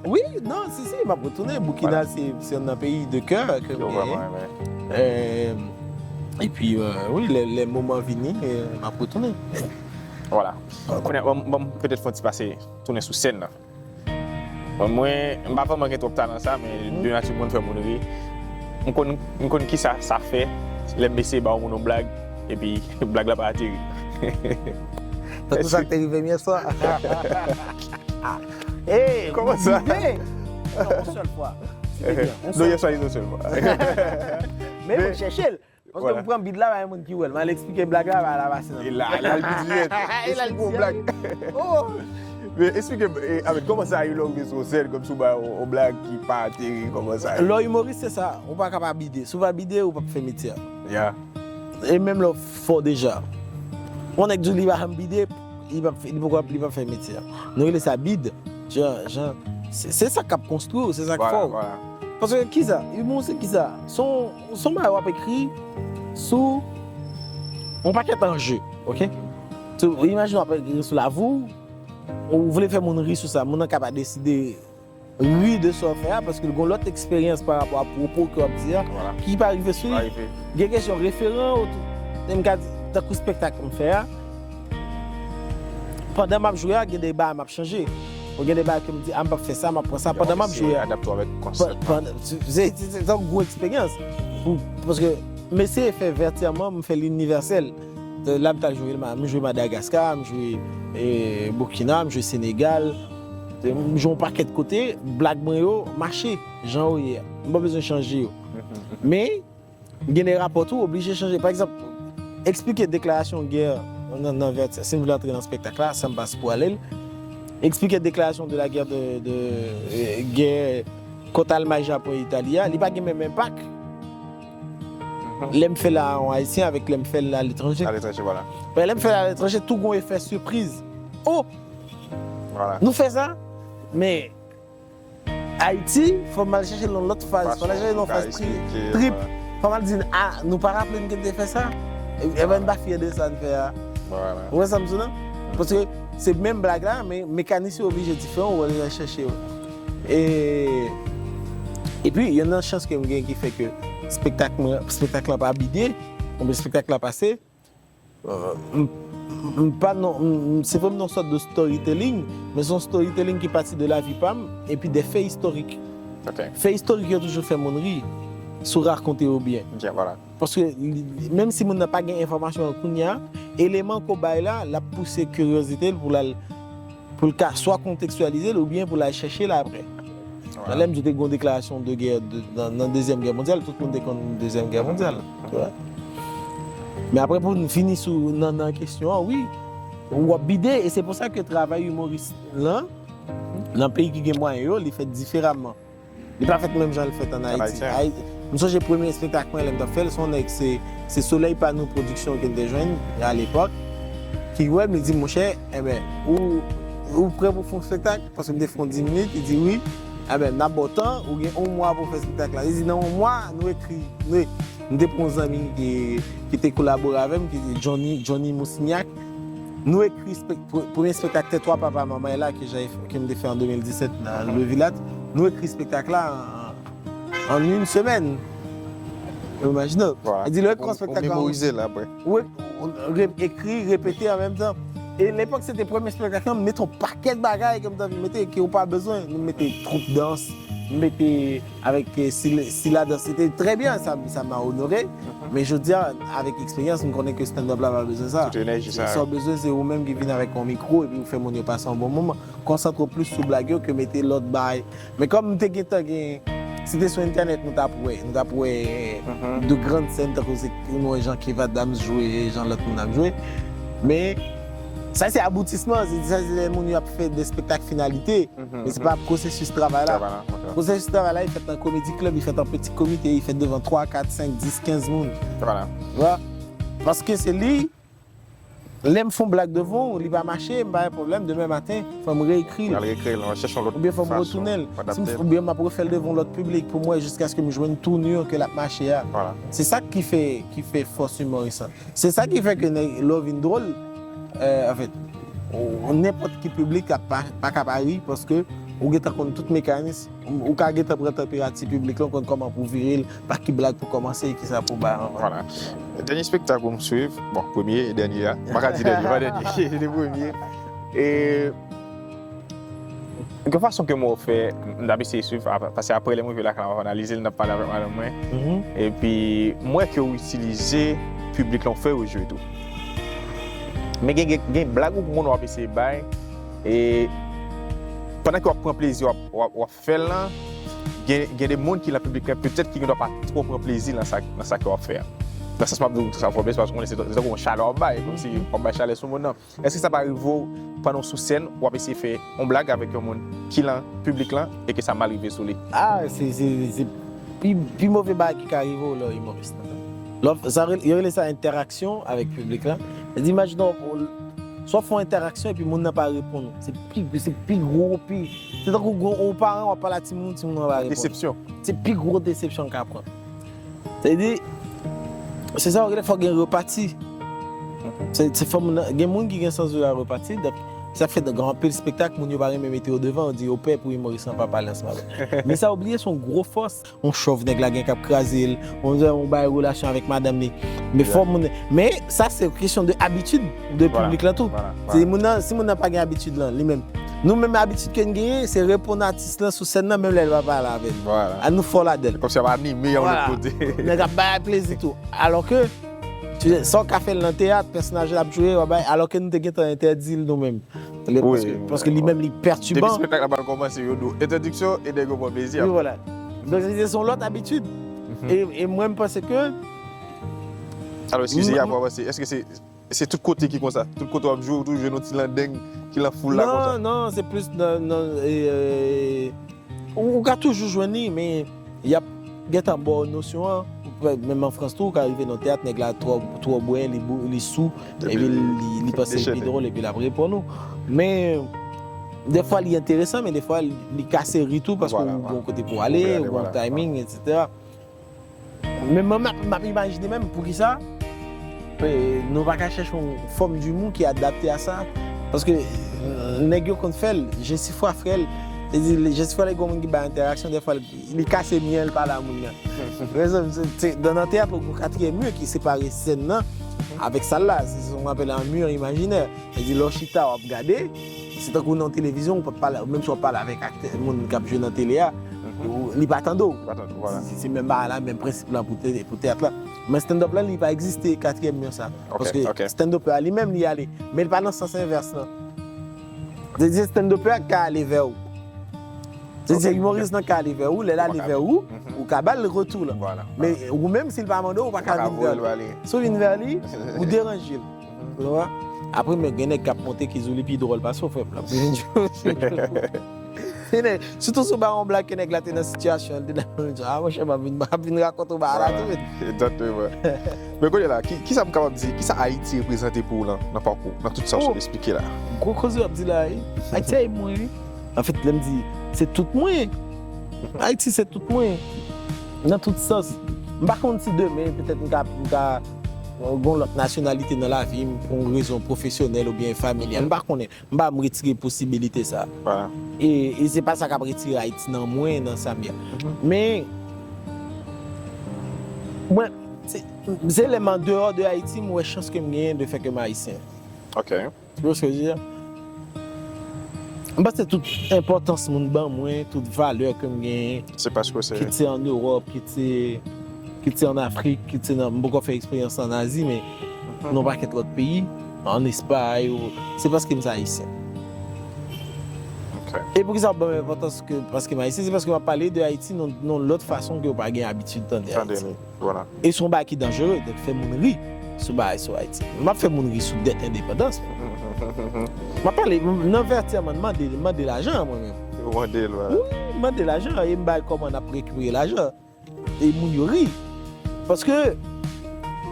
Wi, non, si, si, m ap retounen. Burkina, se, se youn nan peyi de kè ke m genyen. Epi, wi, lè, lè moman vini, m ap retounen. Vwala. Kounye a, ban m, ban m petèt fè yon ti pase, tounen sou sèn nan. Bon, mwen, m pa vrèman gen twòp talan sa, men de nati m konn fè moun ri. M konn, m konn kisa sa fè lè m eseye ba yon moun yon blag, epi blag la pa ateri. Tankou sa k te rive m yè swa. Kòman sa? Non, yon sèl fwa. Se te byen. Non, yè swa, se yon sèl fwa. Men mwen chèche l. Paske m pran bid la, pa gen moun ki wè l. M al eksplike blag la, pa la pase nan. E la, e la l pi dirèk. Eksplike yon blag. Men eksplike m, e, Ahmed, kòman sa ye lè w rive sou sèn, kòmsi w bay yon, yon blag ki pa ateri, kòman sa ye? Lè w imoris, se sa. Ou pa ka pa bide. Si w pa bide, ou p ap fè metye a. Ya. E menm lè w fò deja. Yon nèg di w li pa janm bide, li p ap, li poko, li p ap fè metye a. Nou rele sa bid. Jan, jan, se, se sa k ap konstwi w, se sa k fè w. Paske kisa? Humour se kisa? Se yon, se yon bagay w ap ekri sou yon pakèt anje, oke? So, imajine w ap ekri sou lavi w, ou vle fè moun ri sou sa, moun nan ka pa deside ri de sa w fè a, paske l gen lòt eksperyans pa rapò a pwopo ke w ap di a, ki pa rive sou li. Gen kesyon referan yo tou. E m ka di, tankou espektak m fè a, pandan m ap jwe a, gen de bagay m ap chanje. Ou gen de bagay ke m di, a, m p ap fè sa, m ap pran sa. Pandan m ap jwe a, pandan, se, se, se, se yon gwo eksperyans. Paske m eseye fè vètyèman, m fè l inivèsèl. La, m t al jwe, m jwe Madagaska, m jwe e, Burkina, m jwe Senegal. M jwe yon pakèt kote, blag mwen yo mache jan yo ye a. M pa bezwen chanje yo. Men, gen de rapò tou, oblije chanje. Pa egzanp, eksplike deklarasyon gè nan, nan vètyè. Si m vle antre nan espektak la, sa m pa sipou ale l. Eksplike deklarasyon de la guerre de, de e, gè kont Almay, Japon e Itali a, li pa gen menm enpak lè m fè l a yon Ayisyen avèk lè m fè l aletranje. Aletranje, vwala. Men lè m fè l aletranje, tou gon efè sipriz. Oh! Nou fè sa, men Ayiti, fò m al chèche l nan lòt faz, fò m al chèche l nan faz tri-, trip. Fò m al di, a, nou pa raple n gen te fè sa? E, e ben, n pa fyè de sa n fè a. Ou wè sa m di w la? Paske se menm blag la, men mekanis yo oblije diferan, ou al chèche yo. E, epi, youn nan chans ke m gen ki fè ke espektak mwen, espektak la pa bide, oubyen espektak la pase, euh, m, m pa non, m, se vre m nan sòt de storytelling, men se yon storytelling ki pati de lavi pa m, epi de fè istorik. Fè istorik yo toujou fè moun ri, si w rakonte yo byen. Paske li, li, menm si moun nan pa gen enfòmasyon an kounye a, eleman ke w bay la, l ap pouse kiryozite l pou l al, pou l ka swa kontekstyalize l oubyen pou l al chèche l apre. Nan lè m di w te gen yon deklarasyon de gè de, nan, nan Dezyèm Gè Mondyal, tout moun te konn Dezyèm Gè Mondyal. Men apre pou n fini sou nan, nan kesyon an, wi, w ap bide, e se pou sa ke travay imoris lan, nan peyi ki gen mwayen yo, li fèt diferaman. Li pa fèt menm jan l fèt ann Ayiti. M sonje premye espektak mwen, lè m t ap fè l, se yon nèg, se, se Solèy Pa Nou Pwodiksyon ke m te jwenn alepòk, ki wè m, li di m, monchè, enben, ou, ou prè pou fè yon espektak? Paske m te fè yon dis minit, li di wi. Enben, n ap ba w tan, ou gen yon mwa pou w fè espektak la. Li di nan yon mwa, nou ekri, nou, m te pran yon zanmi ki, ki te kolabore avè m, ki se Johnny, Johnny Moussignac. Nou ekri espek-, pre-, premye espektak Tètwa Papa Manman la ke, ke m te fè an de mil disèt nan Le Vilat. Nou ekri espektak la an, an, an yon semèn. Ou imajine w. E di lè w ekri yon espektak an, ou ek-, ou re-, ekri, repete an menm tan. E lepòk se te premye espektak la, m mete yon pakèt bagay ke m t anvi mete, ke ou pa bezwen. Nou mete twoup dans, nou mete avèk, eh, si, si la dans se te trè byen, sa, sa m a onore. Men jodi a, avèk eksperyans, m konnen ke stand-up la pa bezwen sa. Tout enèji sa. Sa w bezwen, se ou menm ki vin avèk yon mikwo epi ou fè moun yo pase yon bon moman. Konsantre w plis sou blag yo ke mete lòt bagay. Men kòm m te gentan gen, si te sou entènèt, nou t ap wè, nou t ap wè de grann sèn tankou se, nou wè jan Kev Adams jwe, jan lòt moun ap jwe. Men sa se aboutisman, se, sa se lè moun yo ap fè de espektak finalite. Men se pa pwosesis travay la. Pwosesis travay la, li fèt nan komedi klèb, li fèt an peti komite, li fèt devan twa, kat, senk, dis, kenz moun. Vwala. Paske se li, lè m fè yon blag devan w, li pa mache, m pa gen pwoblèm, demen maten, fò m reekri l. Oubyen fò m retounen l. Si m, oubyen m ap refè l devan yon lòt piblik pou m wè jiskaske m jwenn touni an ke l ap mache a. Se sa ki fè, ki fè fòs imoris lan. Se sa ki fè ke nèg, lè w vin dwòl, eh, anfèt, ou, nenpòt ki piblik ap pa, pa ka pa ri, paske ou gentan konn tout mekanis, ou ka gentan pran tanperati piblik la, ou konn kòman pou vire l, pa ki blag pou kòmanse, e kisa pou bay ankò. Vwala. Dènye espektak pou m swiv, bon, premye e dènye a, m pa ka di dènye, pa dènye, se te premye. E Gen fason ke m wè w fè, m t ap eseye swiv, ap-, paske apre lè m rive lakay la, m ap analize l, m t ap pale avèk madanm mwen. Epi, m wè ke w itilize piblik lan, w fè yo jwe tou. Men gen, gen, gen blag ou konn w ap eseye bay, e pandan ke w ap pran plezi, w ap, w ap, w ap fè l lan, gen, gen de moun ki lan piblik lan, petèt ki gendwa pa twò pran plezi lan sa, lan sa ke w ap fè a. Nan sans m ap di w sa, w ap fè, se paske w konnen se, se tankou yon chalè w ap bay, kòmsi w ap bay chalè sou moun nan. Èske sa pa rive w pandan w sou sèn, w ap eseye fè yon blag avèk yon moun ki lan piblik lan e ke sa mal rive sou li? Ah, se, se, se pi, pi move bagay ki ka rive w lè w imoris lan. Lè w, sa rele, yo rele sa entèraksyon avèk piblik la. Se di, imajine w, swa w fè yon entèraksyon epi moun nan pa reponn ou. Se pi, se pi gwo, pi, se tankou gwo, yon paran w ap pale a timoun, timoun nan pa reponn. Desepsyon. Se pi gwo desepsyon l ka pran. Se di, se sa yo rele fò gen repati. Se, se fò moun nan, gen moun ki gen sans de la repati, donk, sa fè gen anpil espektak, moun yo pa renmen mete yo devan, yo di yo pè pou imoris lan pa pale ansanm avè l. Men sa yo bliye, se yon gwo fòs, yon chòv nèg la gen k ap kraze l, yon, yon bay relasyon avèk madanm li. Men fò moun, men sa se kesyon de abitid de piblik lan tou. Se moun nan, si moun nan pa gen abitid lan, li menm. Nou menm abitid ke n genyen, se reponn atis lan sou sèn nan, menm lè l pa pale avè n. An nou fò ladan l. Kòmsi ap anime yon lòt kote. Nèg ap bay plezi tou. Alò ke, sa w ka fè l nan teyat, pèsonaj la ap jwe, w ap bay, alò ke nou te gentan entèdi l nou menm. Paske, paske li menm li pètiban. Depi espektak la pral kòmanse, yo di w entèdiksyon e nèg yo pran plezi apre. Wi, vwala. Donk, se, se yon lòt abitid. E, e mwen, m panse ke Alò, eskize, avan w avanse, èske se, se tout kote ki konsa? Tout kote w ap jwe, ou toujou jwenn yon ti landeng ki lan foul la konsa? Non, non, se plis nan, nan, e, e, ou, ou ka toujou jwenn li, men y ap gentan ba w nosyon an. Menm an Frans tou, ou ka rive nan teyat, nèg la twò, twò bwè, li bou-, li sou, epi li, li panse l pi dwòl, epi l ap reponn ou. Men, dèfwa li enteresan, men dèfwa li kase ri tou, paske ou gen yon kote pou w ale, ou gen yon timing, etsetera. Men mwen, m ap, m ap imajine menm, poukisa, e, nou pa ka chèche yon fòm dimou ki adapte a sa? Paske, e, nèg yo konn fè l, Jesifwa fè l. Se di, Jesifwa lè gen moun ki bay entèraksyon, dèfwa li, li kase mye l pale a moun nan. Rezon, se, se, dan, nan teyat, ou gen katriyèm mi ki separe sèn nan avèk sal la. Se, se, on appelle un mur imaginaire. Se di, lè w chita, w ap gade, se tankou nan televizyon, ou p ap pale, menm si w ap pale avèk aktè, moun k ap jwe nan tele a, ou, li pa tande w. Se, se menm bagay la, menm prensip la pou te-, pou teyat la. Men stand-up la, li pa egziste katriyèm mi sa. Paske stand-upper a li menm, li ale. Men li pa nan sans envès lan. Se di, stand-upper a ka ale vè ou. Se di, imoris lan ka ale vè ou, lè l ale vè ou, ou ka ba l retou lan. Men ou menm, si l pa mande w, ou pa ka vin vè li. Si w vin vè li, ou deranje l. Ou konprann? Apre, men gen nèg k ap monte ki di w li pi dwòl pase w, frè m, l ap vin di w. Se nèg, sitou si w ba yon blag ke nèg la te nan sitiyasyon, l te nan menm jan. A, monchè, m ap vin, m ap vin rakonte w bagay la tou vit. Egzakteman. Men kounye a la, ki, kisa m kapab di, kisa Ayiti reprezante pou w lan, nan pakou, nan tout sa w sot esplike la? Gwo koze w ap di la, wi. Ayiti se mwen, wi. Anfèt, lè m di, se tout mwen. Ayiti se tout mwen. Nan tout sans. M pa konn si demen, petèt m ka, m ka, euh, gon lòt nasyonalite nan lavi m pou yon rezon pwofesyonèl oubyen familyal. M pa konnen. M pa, m retire posibilite sa. E, e se pa sa k ap retire Ayiti nan mwen, nan sa m ye a. Men, mwen, se, se lè m andeyò de Ayiti, m wè chans ke m genyen de fè ke m ayisyen. Ok. Tu vois ce que je veux dire? M panse tout enpòtans moun ban mwen, tout valè ke m genyen, kit se an Ewòp, kit se, kit se an Afrik, kit se nan, m poko fè eksperyans an Azi, men nan yon pakèt lòt peyi, an Espay, ou, se paske m se ayisyen. E poukisa w ap ban m enpòtans ke paske m ayisyen? Se paske m ap pale de Ayiti nan, nan yon lòt fason ke w pa gen abitid tande Ayiti. E se yon bagay ki danjere, donk fè moun ri sou bagay sou Ayiti. M ap fè moun ri sou dèt endepandans. M ap pale, m, nan vètèman, m mande, m mande lajan an mwen menm. Ou mande l, vwala. Wi, m mande lajan an e m bay kòman n ap rekipere lajan an. E moun yo ri. Paske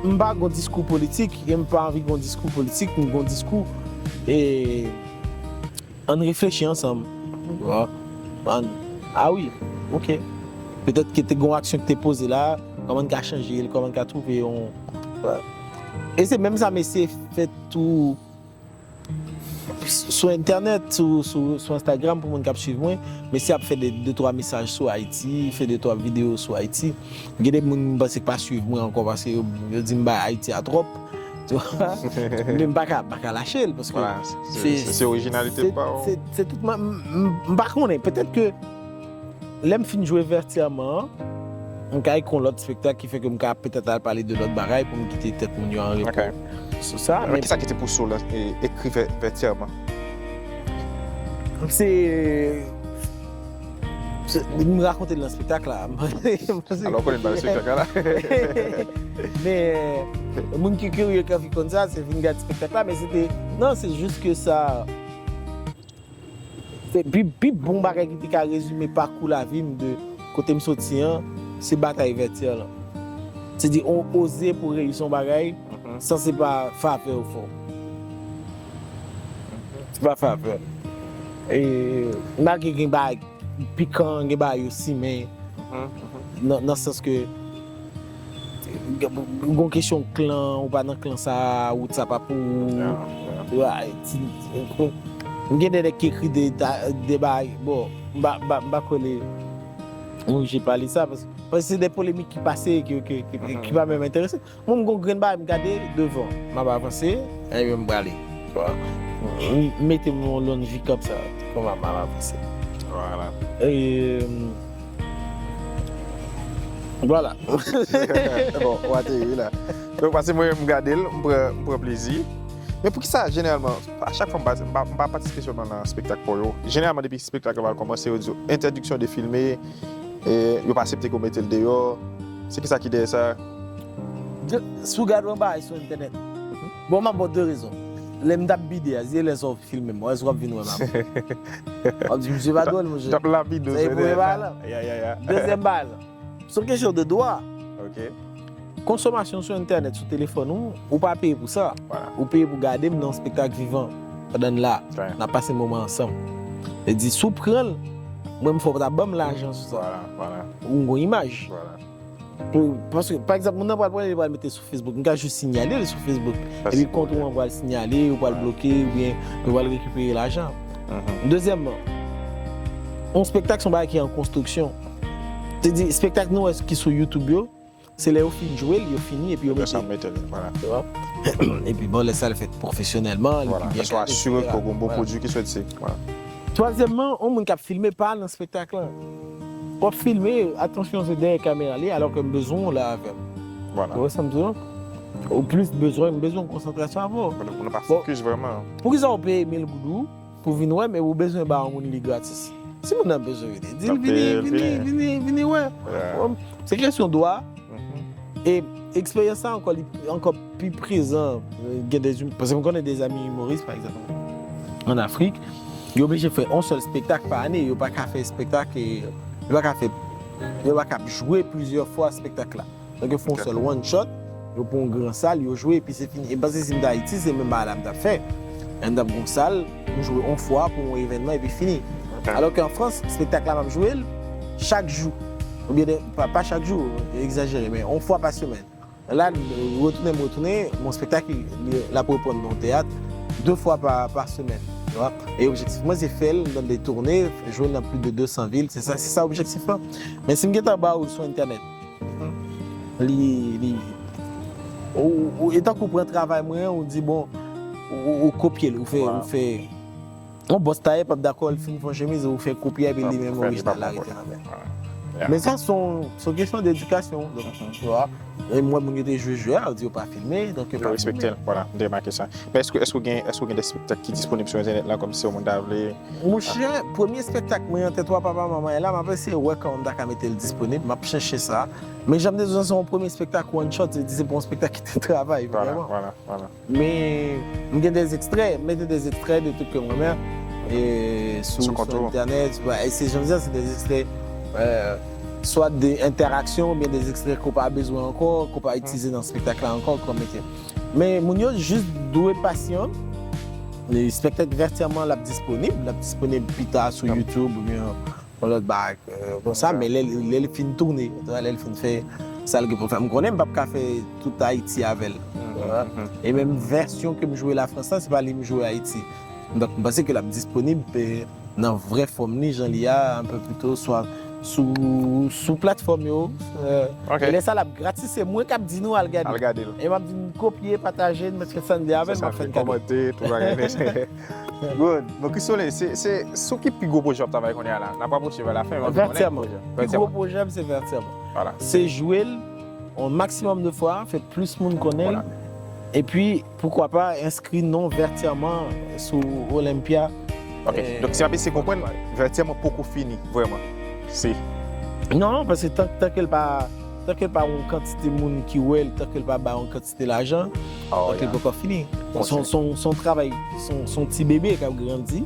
m pa gon diskou politik, e m pa anvi gon diskou politik, m gon diskou, e, ann reflechi ansanm. Bon, ann, a wi, ok. Petèt ke te gon aksyon ki te poze la, kòman n ka chanje l, kòman n ka twouve yon, e se menm sa m eseye fè tou sou entènèt, sou, sou, sou Instagram pou moun k ap swiv mwen, m eseye ap fè de, de twa mesaj sou Ayiti, fè de twa videyo sou Ayiti. Gen de moun m panse k pa swiv mwen ankò paske yo, yo di m bay Ayiti a twòp. Tu vois? Men m pa ka, pa ka lache l paske se, se, se orijinalite pa w. Se, se tout mwen, m, m, m pa konnen. Petèt ke lè m fin jwe vètèman an, m ka ekri yon lòt espektak ki fè ke m ka petèt al pale de lòt bagay pou m kite tèt moun yo an repo sou sa. Men kisa ki te pouse w lan, e, ekri vè-, vètèman? Se, se, m rakonte l nan espektak la. Alò, w konnen m pa nan espektak la. Men, moun ki kirye, ki anvi konn sa, se vin gade espektak la, men se te, non, se jis ke sa, se pi, pi bon bagay ki te ka rezime pakou lavi m de kote m soti an, se batay vètyè lan. Se di, on oze pou reyisi yon bagay, san se pa favè ou fè. Se pa favè. E, malgre gen bagay pikan, gen bagay yo simen, nan, nan sans ke, gen kesyon klan, ou pa nan klan sa, wout sa pa pou ou. M gen de nèg ki ekri de, de bagay, bon, m pa, m pa, m pa kwè li oblije pale sa, paske, paske se de polemik ki pase, ki, ki, ki, ki pa menm enterese. Mwen, m gon grenn bagay, m gade devan, m ap avanse, epi m prale. M mete m yon lòn vi konsa, kòman m ap avanse. Vwala. E, vwala. Bon, w ateri la. Donk, paske mwen, m gade l, m pran, m pran plezi. Men poukisa, jeneralman, a chak fwa m pa, m pa, m pa patisipe sèlman nan espektak pa w yo, jeneralman, depi espektak la pral kòmanse, yo di w, entèdiksyon de filme, e, yo pa aksepte ke w mete l deyò. Se kisa ki dèyè sa? Si w gade yon bagay sou entènèt, bon, m ap ba w de rezon. Lè m t ap bide a, se lè sa w filme m, èske w ap vin wè m apre? W ap di, "Misye pa dwòl, monchè." T ap lapide w sou entènèt la. Ya, ya, ya. Dezyèm bagay la, se yon kesyon de dwa. Ok. Konsomasyon sou entènèt, sou telefòn ou, ou pa peye pou sa. Ou peye pou gade m nan yon espektak vivan pandan n la. N ap pase moman ansanm. E di, si w pran l, mwen, m fò w ta ban m lajan sou sa. Ou gon imaj. Pou, paske, pa egzanp, moun nan pral pran li, li pral mete sou Facebook. M ka jis siyale l sou Facebook. Epi kont ou an pral siyale, ou pral bloke, oubyen yo pral rekipere lajan. Dezyèmman, yon espektak se yon bagay ki an konstriksyon. Se di, espektak nou wè ki sou YouTube yo, se lè yo fin jwe l, yo fini, epi yo mete l. Epi bon, lè sa l fèt pwofesyonèlman, li pi byen kale, etsetera. Asire ke w gon bon pwodui ki soti. Twazyèmman, yon moun k ap filme pa nan espektak lan. W ap filme, atansyon, se dèyè kamera li, alò ke m bezwen w la avè m. Ou wè sa m di w? Ou plis bezwen, m bezwen konsantrasyon avè w. Pou nou pa fokis vrèman. Poukisa w peye mil goud ou pou vin wè m e ou bezwen ba yon moun li gratis? Si moun nan bezwen vini, di l vini, vini, vini, vini wè. Se kesyon dwa. E eksperyans sa ankò, li ankò pi prezan, gen de, paske m konnen de zanmi imoris, pa egzanp, ann Afrik, yo oblije fè yon sèl espektak pa ane, yo pa ka fè espektak, e, yo pa ka fè, yo pa ka jwe plizyè fwa espektak la. Donk, yo fè yon sèl one shot, yo pran yon gran sal, yo jwe, epi se fini. E m panse si m t Ayiti, se menm bagay la m t ap fè. Lè m t ap gon sal, m jwe yon fwa pou yon evènman, epi fini. Alò ke an Frans, espektak la m ap jwe l chak jou. Oubyen, de, pa, pa chak jou, egzajere, men yon fwa pa semèn. La, retounen, m retounen, mon espektak, li, li, l ap reprann nan yon teyat, de fwa pa, pa semèn. Tu vois? E objektif mwen, se fè l nan de toune, jwe l nan plis de de san vil. Se sa, se sa objektif lan. Men si m gentan ba w l sou entènèt, li, li, ou, ou, e tankou w pran travay mwen, ou di, bon, ou, ou, ou kopye l, ou fè, ou fè, yon bòs tayè p ap dakò l fin fè yon chemiz, ou fè kopye a, epi li menm orijinal la rete nan men. Men sa, se yon, se yon kesyon de edikasyon, donk, tu vois. E m wè moun yo te jwe jwe a, yo di yo pa filme, donk yo pa filme. Yo respekte l, vwala, m te remake sa. Men èske, èske w gen, èske w gen de espektak ki disponib sou entènèt la, kòmsi yon moun ta vle? Monchè, premye espektak mwen an tèt wa papa manman e la, m ap eseye wè kòman m ta ka mete l disponib, m ap chèche sa. Men jan m te di w, se yon premye espektak one shot, se di se pa yon espektak ki te travay, vrèman. Vwala, vwala. Men, m gen de ekstrè, m mete de ekstrè de tout ke mwen menm, e, sou, sou entènèt, e se jan m di a, se de ekstrè, e, swa de entèraksyon, oubyen de ekstrè ke w pa bezwen ankò, ke w pa itilize nan espektak la ankò, ke w mete. Men, moun yo jis dwe pasyan, espektak Vètyèman, l ap disponib, l ap disponib pita sou YouTube, oubyen yon lòt bagay, e, konsa, men lè, lè li fin tounen, lè li fin fè sa l gen pou l fè. M konnen m p ap ka fè tout Ayiti avè l. E menm vèsyon ke m jwe Lafrans lan, se pa li m jwe Ayiti. Donk, m panse ke l ap disponib, e, nan vrè fòm li, jan li a, un peu plus tôt, swa sou, sou platfòm yo. E lè sa l ap gratis, se mwen k ap di nou al gade. Al gade l. E m ap di nou kopye, pataje, mete sa n de avè l, m ap fè n kado. Kòmante, tout bagay nèt. Good. Bon, Christolin, se, se sou ki pi gwo pwojè w ap travay kounye a la? N ap apwoche vè lafen, men m anvi konnen pwojè. Vètyèman. Pi gwo pwojè m se Vètyèman. Vwala. Se jwe l yon maksimòm de fwa, fè plis moun konnen l. Epi, poukwa pa, enskri non Vètyèman sou Olympia. Ok. Donk, si m ap eseye konprann, Vètyèman poko fini, vrèman. Se. Non, paske tan, tan ke l pa, tan ke l pa yon kantite moun ki wè l, tan ke l pa bay yon kantite lajan, donk li poko fini. Se yon, se yon, se yon travay, se yon, se yon ti bebe k ap grandi.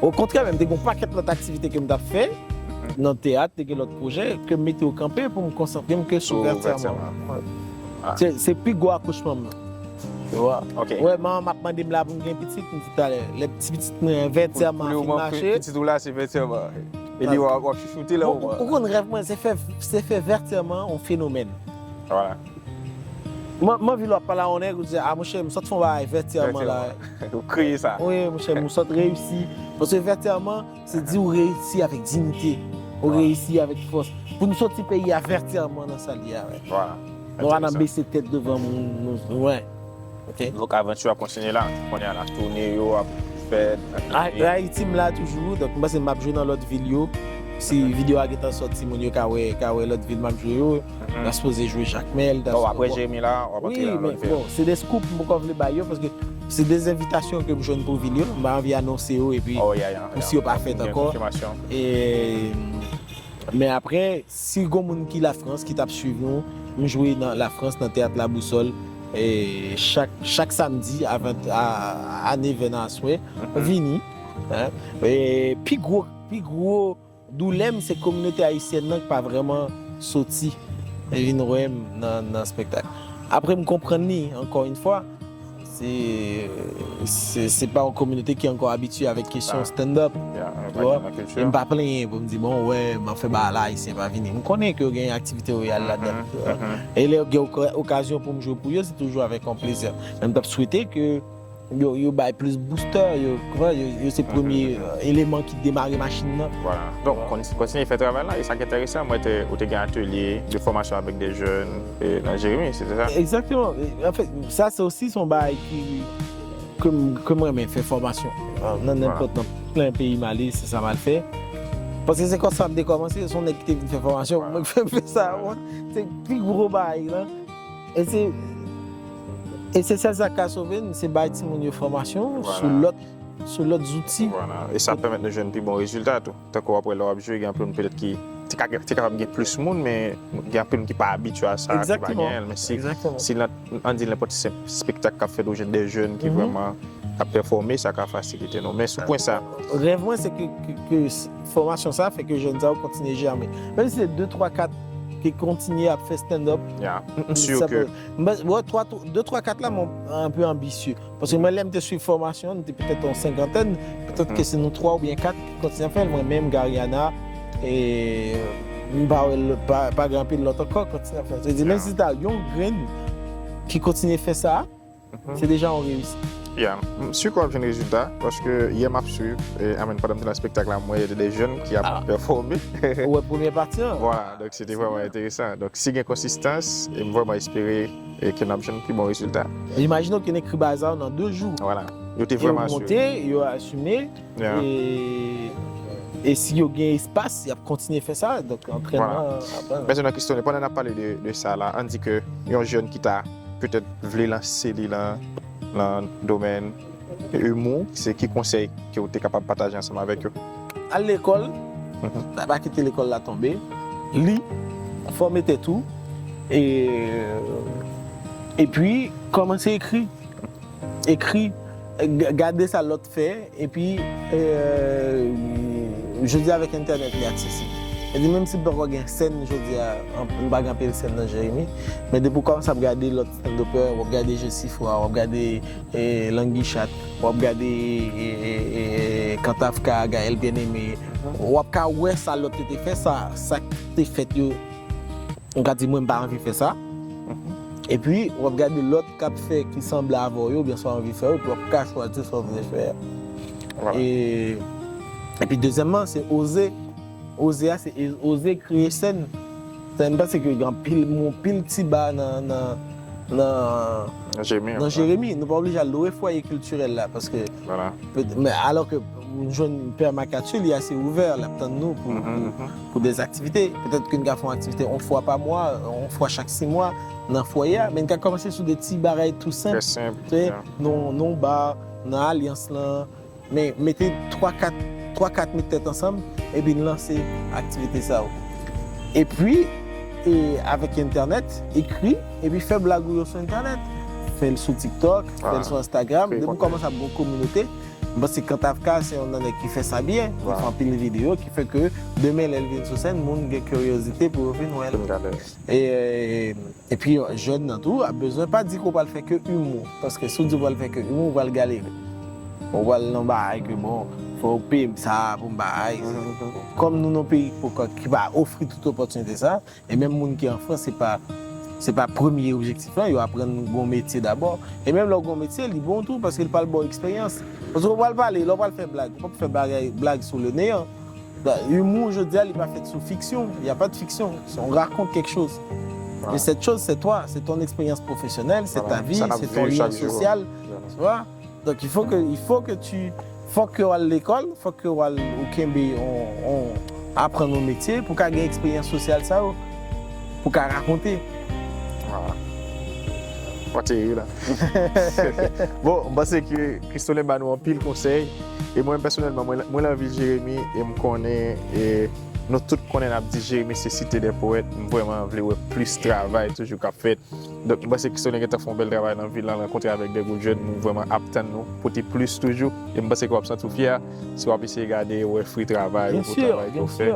Okontrè, menm, te gen yon pakèt lòt aktivite ke m t ap fè, nan teyat, te gen lòt pwojè, ke m mete yo kanpe pou m konsantre m ke sou Vètyèman. Se, se pi gwo akouchman m nan. Tu vois? Ou wè, manman m ap mande m la pou m gen pitit, m di talè, lè ti pitit mwen Vètyèman fin mache. Pitit ou la, se Vètyèman. E li w ap chouchoute la ou konn rèv mwen, se fè, se fè Vètyèman yon fenomèn. Mwen, mwen anvi lè w ap pale a yon nèg, ou di, a monchè, m sot fè yon bagay Vètyèman la. Ou kreye sa. Wi, monchè, m sot reyisi. Paske Vètyèman, se di ou reyisi avèk diyite. Ou reyisi avèk fòs. Pou nou soti peyi a Vètyèman nan sa l ye a, wi. Nou pa nan bese tèt devan moun, nou, wi. Ok. Donk, avanti ap kontinye la. Kounye a la, toune yo ap fèt. Ayiti m la toujou, donk m panse m ap jwe nan lòt vil yo. Si videyo a gentan sòti, moun yo ka wè, ka wè lòt vil m ap jwe yo. M ta sipoze jwe Jakmèl, m ta sipoze. Apre Jeremi la, w ap antre nan lòt vil. Wi, men bon, se de scoop m poko vle bay yo, paske se de envitasyon ke m jwenn pou vil yo. M pa anvi anonse yo, epi kòmsi yo pa fèt ankò. E, men apre, si gon moun ki Lafrans ki t ap swiv nou, m jwe nan Lafrans nan teyat La Boussole, e chak, chak samdi a ven, a, a nèv è nan aswè, vini. E pi gwo, pi gwo doulè m, se kominote ayisyèn nan ki pa vrèman soti e vin wè m nan, nan espektak. Apre, m konprann li, ankò yon fwa, se, se, se pa yon kominote ki ankò abitye avèk kesyon stand-up. E m pa plenyen pou m di, bon, wè, m ap fè bagay la, ayisyen pa vini. M konnen ke yo gen aktivite yo, y al ladan. E lè yo gen oka-, okazyon pou m jwe pou yo, se toujou avèk yon plezi. Men m t ap swete ke yo, yo bay plis booster, yo, yo, yo se premye, e, eleman ki demare machin nan. Donk, kontinye fè travay la, e sa ki enteresan, mwen te, ou te gen atelye de fòmasyon avèk de jèn, e, nan Jeremi, se te sa? Egzakteman. E, anfèt, sa se osi se yon bagay ki, ke m, ke m renmen fè fòmasyon. Nan nenpòt, nan plen peyi m ale, se sa m al fè. Paske se konsa m te kòmanse, se yon nèg ki te vin fè fòmasyon, mwen ki fè m fè sa, se pi gwo bagay la. E se, e se sèl sa k ka sove n, se bay timoun yo fòmasyon sou lòt, sou lòt zouti. E sa pèmèt nou jwenn pi bon rezilta tou. Tankou w ap wè lè w ap jwe, gen anpil moun petèt ki te ka, te kapab gen plis moun, men gen anpil moun ki pa abitye a sa, ki pa genyen l. Men si, si nan, ann di nenpòt senp espektak k ap fèt, ou jwenn de jèn ki vrèman ap pèfòme, sa ka fasilite nou. Men sou pwen sa. Rèv mwen, se ke, ke, ke fòmasyon sa fè ke jèn sa yo kontinye jame. Menm si se de, twa, kat ki kontinye ap fè stand-up. M, m si ke. Mwen, twa, de, twa, kat la, mwen, un peu ambitieux. Paske mwen, lè m te swiv fòmasyon, nou te petèt yon senkantèn, petèt ke se nou twa oubyen kat ki kontinye ap fè l. Mwen menm, Gariana, e m pa wè lòt, pa, pa gen anpil lòt ankò kontinye ap fè l. Se di, menm si se ta yon grenn ki kontinye fè sa, se deja yon reyisit. Yeah. M si ke w ap jwenn rezilta, paske yè m ap swiv, e, anmenn pandan m te nan espektak la, m wè de jèn ki ap pèfòme. Ou wè premye pati an? Vwala, donk se te vrèman enteresan. Donk si gen konsistans, e m vrèman espere, e ke n ap jwenn pi bon rezilta. Imajine w ke n ekri bagay sa yo nan de jou. Vwala. Yo te vrèman asire. E yo monte, yo asime, e, e si yo gen espas, y ap kontinye fè sa. Donk antrènman ap. Mèsi nan Christone, pandan n ap pale de, de sa la, ann di ke yon jèn ki ta petèt vle lanse li nan, nan domèn imou, se ki konsèy ke w te kapab pataje ansanm avèk yo? Al lekòl, pa, pa kite lekòl la tonbe, li, fòme tèt ou, e, epi kòmanse ekri. Ekri, g-, gade sa lòt fè, epi, e, jodi avèk entènèt, li aksesib. E di, menm si m poko gen sèn jodi a, an, m pa gen anpil sèn nan Jeremi, men depi w kòmanse ap gade lòt stand-upper, w ap gade Jesifra, w ap gade, e, Languichat, w ap gade, e, e, e, Kantafka, Gaël Bien-Aimé, w ap ka wè sa lòt yo te fè, sa, sa k te fèt yo. Ou ka di, mwen, m pa anvi fè sa. Epi, w ap gade lòt k ap fè ki sanble avè w yo, oubyen sa w anvi fè yo, epi w ap ka chwazi sa w vle fè a. E, epi, dezyèmman, se oze. Oze a, se e-, oze kreye sèn. Sèn, m panse ke gen anpil, anpil ti ba nan, nan, nan, nan Jeremi. Nou pa oblije al lwe fwaye kiltirèl la, paske, men alò ke m jwenn Pè Makati, li ase ouvè, l ap tann nou pou, pou, pou de aktivite. Petèt ke n ka fè yon aktivite yon fwa pa mwa, yon fwa chak sis mwa nan fwaye a, men n ka kòmanse sou de ti bagay tou senp. Trè senp, nan, nan yon ba, nan Alyans lan, men mete twa, kat, twa, kat met tèt ansanm, epi n lanse aktivite sa yo. Epi, e, avèk entènèt, ekri, epi fè blag ou yo sou entènèt. Fè l sou TikTok, fè l sou Instagram. Depi w kòmanse ap gen yon kominote, Mwen panse Kantafka se yon nèg ki fè sa byen. Li fè anpil videyo ki fè ke demen lè l vin sou sèn, moun gen kiryozite pou yo vin wè l. E, epi jèn nan tou ap bezwen, pa di ke w pral fè ke imou, paske si w di w pral fè ke imou, ou pral galere. Ou pral nan bagay ke bon, fò w peye m sa pou m bay. Kòm nou nan peyi ki pa ofri tout opòtinite sa, e menm moun ki an Frans, se pa, se pa premye objektif lan, yo aprann gon metye dabò. E menm lè w gon metye, li bon tou, paske l pral ba w eksperyans. Paske w pral pale, lè w pral fè blag, ou p ap fè bagay, blag sou le neyan. Humour, jodi a, li pa fèt sou fiksyon. Il y a pas de fiction. On raconte quelque chose. Et cette chose, c'est toi, c'est ton expérience professionnelle, c'est ta vie, c'est ton lien social. Tu vois? Donc, il faut que, il faut que tu, fòk ke w al lekòl, fòk ke w al, ou kenbe, on, on, aprann yon metye pou ka gen eksperyans sosyal sa yo, pou ka rakonte. Waw. Ou te ri la. Bon, m panse ke Christolin ba nou anpil konsèy. E mwen pèsonèlman, mwen, mwen nan vil Jeremi e m konnen, e nou tout konnen n ap di Jeremi se site dè powèt. M vrèman vle wè plis travay toujou k ap fèt. Donk, m panse Christolin gentan fè yon bèl travay nan vil lan, rankontre avèk de gwoup jèn, nou vrèman ap tann nou pote plis toujou. E m panse ke w ap santi w fyè si w ap eseye gade, wè fwi travay ou, travay ke w fè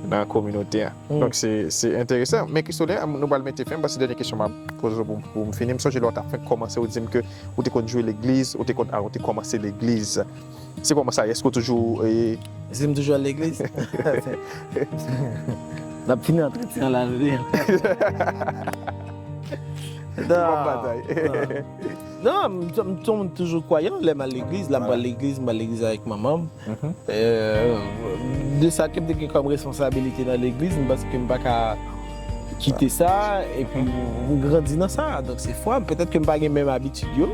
nan kominote a. Donk, se, se enteresan. Men Christolin, nou pral mete fen, m panse dènye kesyon m ap poze w pou, pou m fini. M sonje lè w t ap fenk kòmanse, ou di m ke ou te konn jwe legliz, ou te konn, ou te kòmanse legliz. Se kòman sa ye? Èske w toujou, e... Èske m toujou al legliz? N ap fini antretyen an la, jodi. Non, non. Non, m, m, m toujou kwayan lè m al legliz. La, m pral legliz, m pral legliz avèk manman m. E, de sa ke m te gen kòm responsabilite nan legliz, m panse ke m pa ka kite sa, epi m grandi nan sa. Donk, se fwa m. Petèt ke m pa gen menm abitid yo.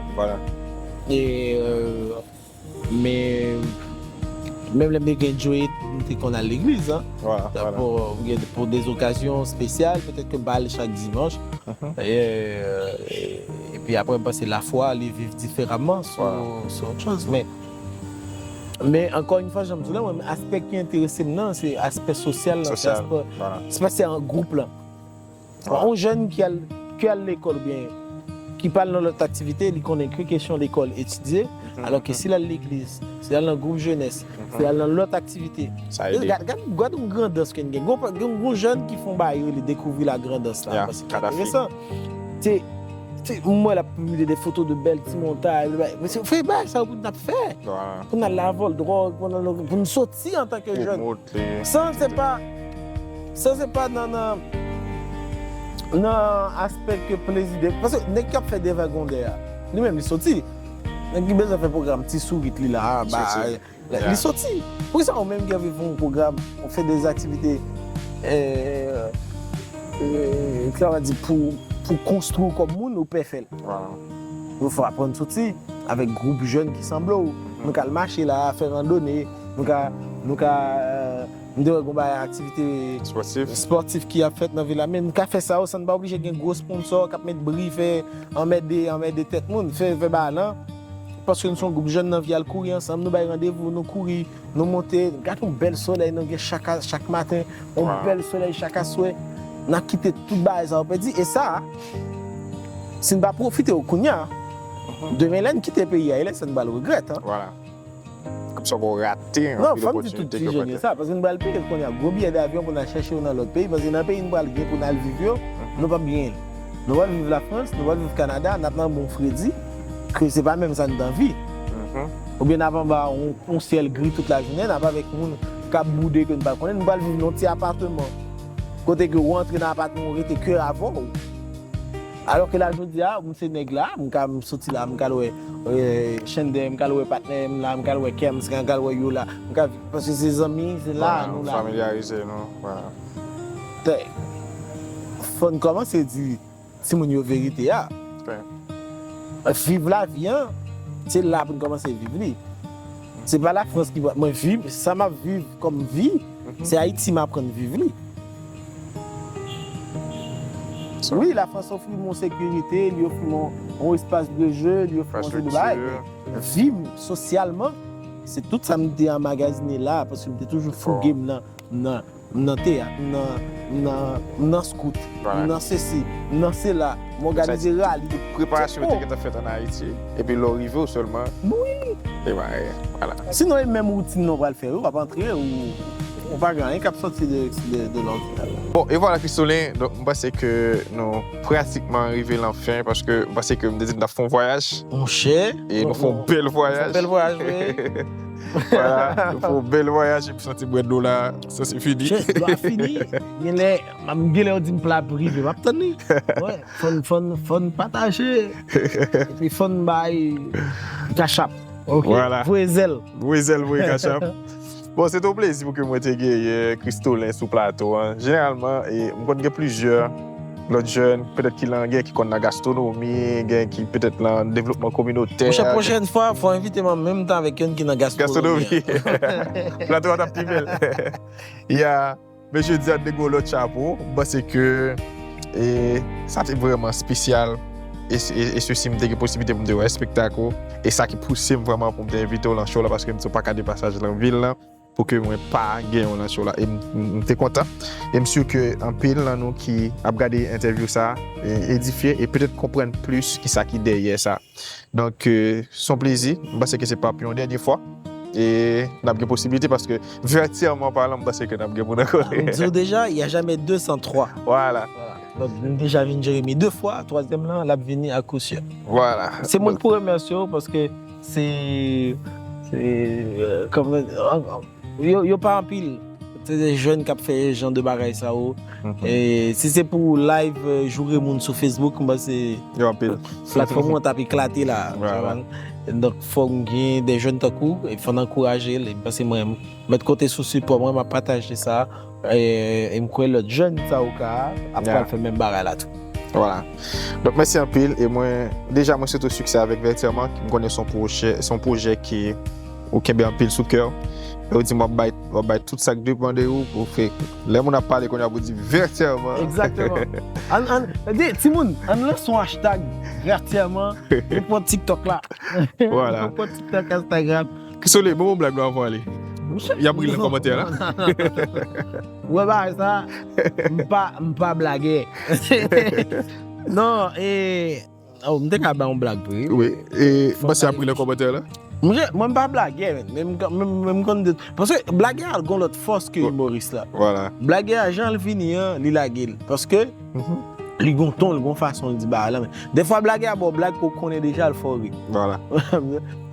E, e, Men menm lè m te gen djòyèt, m te konn al legliz, hein. Pou, pou des occasions spéciales, petèt ke m pa al chak dimanch. E, epi apre, m panse lafwa, li viv diferaman, se, se yon lòt choz. Men, men ankò yon fwa, jan m di w la, mwen, aspè ki enterese m nan, se aspè sosyal lan, se aspè, se paske an gwoup lan. Yon jèn ki al, ki al lekòl oubyen ki pa al nan lòt aktivite, li konnen ke kesyon lekòl, etidye, alò ke si l al legliz, si l al nan gwoup jenès, si l al nan lòt aktivite. Gad, gad, gad yon grandans ke n gen. Gon, gon, gon jèn ki fè yon bagay yo, li dekouvri la grandans la, paske ki enteresan. Se, se, m wè l ap pibliye de foto de bèl ti montay, men se fè bagay sa yo pou n ap fè. Pou n al lavòl dwòg, pou n al, pou n soti antanke jèn. Sa, se pa, sa, se pa nan, nan, nan aspè ke plezi de, paske nèg k ap fè devagondè a, li menm li soti. Nèg ki bezwen fè pwogram ti sourit li la, ba, li soti. Poukisa ou menm ki anvi fè yon pwogram, ou fè de aktivite, e, e, kòman di, pou, pou konstwi w kòm moun, ou pè fè l? Ou fè aprann soti avèk gwoup jèn ki sanble w. Nou ka al mache la, fè randone, nou ka, nou ka, e, m te wè gon bagay aktivite espòtif ki ap fèt nan vil la, men nou ka fè sa yo san n pa oblije gen gwo sponsò k ap met bri, fè anmède, anmède tèt moun, fè, fè bagay lan. Paske nou se yon gwoup jèn n anvi al kouri ansanm, nou bay randevou, nou kouri, nou monte, gad yon bèl solèy nou gen chak, chak maten, yon bèl solèy chak aswè. N a kite tout bagay sa yo pèdi. E sa, si n pa pwofite yo kounye a, demen lè n kite peyi a, e lè sa n pral regrèt, hein. Kòmsi w rate anpil opòtinite ke w pa te. Non, fò m di tout ti jèn yo sa, paske nou pral peye kounye a gwo biyè davyon pou n al chèche yo nan lòt peyi, paske nan peyi nou pral gen pou n al viv yo, nou p ap genyen l. Nou pral viv Lafrans, nou pral viv Kanada, n ap nan bon fredi, ke se pa menm sa n t anvi. Oubyen n ap anba yon, yon syèl gri tout lajounen, n ap avèk moun k ap boude ke n pa konnen, nou pral viv nan yon ti apatman. Kote ke ou antre nan apatman, ou rete ke avè w. Alò ke la jodi a, m se nèg la, m ka, m soti la, m ka al wè, e, Chandè, m ka al wè patnè m la, m ka al wè Kems, m ka al wè Yola, m ka, paske se zanmi, se la nou la. Familyarize nou, wè. Fò n kòmanse di timoun yo verite a. Viv lavi an, se la pou n kòmanse viv li. Se pa Lafrans ki pral, mwen viv, sa m ap viv kòm vi, se Ayiti m aprann viv li. Wi, Lafrans ofri m yon sekirite, li ofri m yon, yon espas de je, li ofri m yon seri de bagay, men vi m sosyalman, se tout sa m te anmagazine la, paske m te toujou fouge m nan, nan, m nan teyat, m nan, m nan, m nan skout, m nan sesi, m nan sela, m òganize rali. Preparasyon yo te gentan fèt ann Ayiti, epi lè w rive w sèlman. Wi. E ba, e, vwala. Sinon, e menm woutin nou pral fè, wi, w ap antre, ou, ou pa gen anyen k ap sòti de, de, de lòdinè. Bon, e vwala, Christolin, donk, m panse ke nou pratikman rive lan fen, paske m panse ke m te di n t ap fè yon vwayaj. Monchè. E nou fè yon bèl vwayaj. Bèl vwayaj, wi. Vwala, nou fè yon bèl vwayaj, epi santi bwè dlo la, sa se fini. Dlo a fini. Genlè, m genlè yo di m pla prive, m ap tann li. Fòn, fòn, fòn pataje. Epi fòn bay kachap. Ok. Vwala. Voye zèl. Voye zèl, voye kachap. Bon, se te yon plezi pou ke mwen te genyen Christolin sou plato an. Jeneralman, e, m konn gen plizyè lòt jèn, petèt ki lan, gen ki konn nan gastronomi, gen ki petèt lan devlopman kominotè. Monchè, pwochèn fwa, fò envite mwen menm tan avèk youn ki nan gastronomi. Gastronomi. Plato a t ap pi bèl. Ya. Men jodi a, te gen yon lòt chapo. M panse ke e, sa te vrèman espesyal. E, e, e sesi, m te gen posiblite pou m te wè espektak ou. E sa ki pouse m vrèman pou m te envite w lan show la, paske m di w pa ka de pasaj lan vil lan pou ke mwen pa genyen w lan show la. E m, m, m te kontan. E m si ke anpil nan nou ki ap gade entèvyou sa e, edifye e petèt konprann plis kisa ki dèyè sa. Donk, e, se yon plezi. M panse ke se p ap yon dènye fwa. E n ap gen posiblite paske vètyèman palan, m panse ke n ap gen pou n ankò. M di w deja, il y a jamais deux sans trois. Vwala. Donk, m deja vin Jeremi de fwa, twazyèm lan, l ap vini a kou si. Vwala. Se mwen ki pou remèsye w paske se, se, e, kòm, e, yo, yo pa anpil. Se de jèn k ap fè jan de bagay sa yo. E si se pou live, e, joure moun sou Facebook, m panse Yo anpil. Platfòm ou an t ap eklate la. Vwala. Donk, fòk gen de jèn tankou, e fò n ankouraje l. E m panse mwen, mèt konte sou sipò mwen, m ap pataje sa. E, e m kwè lòt jèn sa yo ka ap pral fè menm bagay la tou. Vwala. Donk, mèsi anpil. E mwen, deja, mwen swete w siksè avèk Vètyèman, ki m konnen se yon pwojè, se yon pwojè ki ou kenbe anpil sou kè w. E ou di m w ap bay, w ap bay tout sa k depann de ou pou fè. Lè moun ap pale kounye a pou di Vètyèman. Egzakteman. Ann, ann, di, timoun, ann lanse yon hashtag Vètyèman. Nou pran TikTok la. Vwala. Nou pran TikTok, Instagram. Christolin, bon, bon blag nou avan ale. Y ap ri nan kòmantè la. Wè bagay sa, m pa, m pa blagè. Non, e, oh, m te ka ba yon blag vre. Wi, e, m panse y ap ri nan kòmantè la. Mwen, mwen m pa blagè, men, men m, men, men m konn de, paske blagè a gon lòt fòs ke imoris la. Vwala. Blagè a, jan l vini an, li lage l. Paske li gon ton, li gon fason l di bagay la. Men dèfwa blagè a ba w blag ke w konnen deja, l fè w ri. Vwala.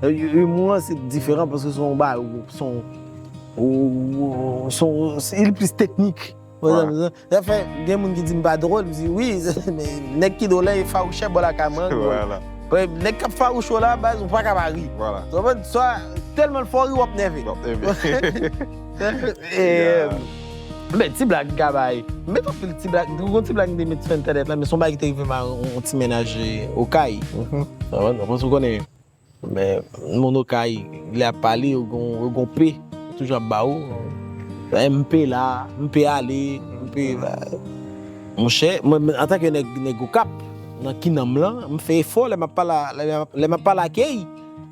Imou an se diferan paske se yon bagay, se yon, ou, ou, se yon, se, li plis teknik. Vwala. Sa fè, gen moun ki di m pa dwòl, m di wi, men nèg ki dwòl la, e fawouchè bò lakay mwen. Vwala. Nèg k ap fawouch ou la, baz, ou pa ka pa ri. Vwala. Ou konprann? Swa tèlman l fè w ri, w ap nève. W ap nève. E, men ti blag m ka bay. M met anpil ti blag. Gon ti blag m te met sou entènèt la, men se yon bagay ki te rive m a yon, yon ti mennaj, e, Okay. Ou konprann? Ou konnen. Men moun Okay, lè y ap pale, yo gon, yo gon P, yo toujou ap ba ou. M P la, m P ale, m P la. Monchè, mwen, mwen, antanke nèg, nèg Okap, nan kinanm lan, m fè efò lè m ap pale, lè m ap, lè m ap pale ak Key,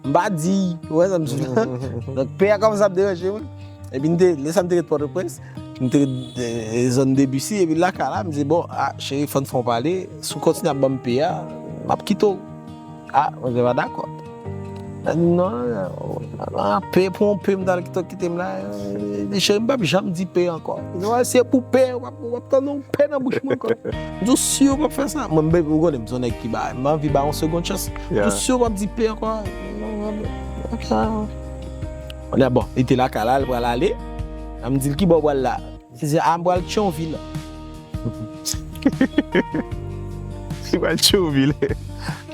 m pa di, ou wè sa m di la? Donk, P a kòmanse ap deranje mwen. Epi m te, lè sa m te ret Pòtoprens, m te ret, e, zòn Debussy, epi lakay la, m di, bon, a, cheri, fò n fè yon pale, si w kontinye ap ban m P a, m ap kite w. A, mwen te pa dakò. Non, non, non, P pou yon P m t al kite w kite m la. Cheri, m p ap janm di P ankò. Non, se pou P, w ap, w ap tande yon P nan bouch mwen ankò. M di w si w p ap fè sa. Mwen, m, ou konnen, m se yon nèg ki ba, m anvi ba yon segond chans. M di w si w p ap di P ankò. Kounye a, bon, li te lakay la, li pral ale. A m di l ki bò w pral la. Li di, a, m pral Thionville. Li pral Thionville.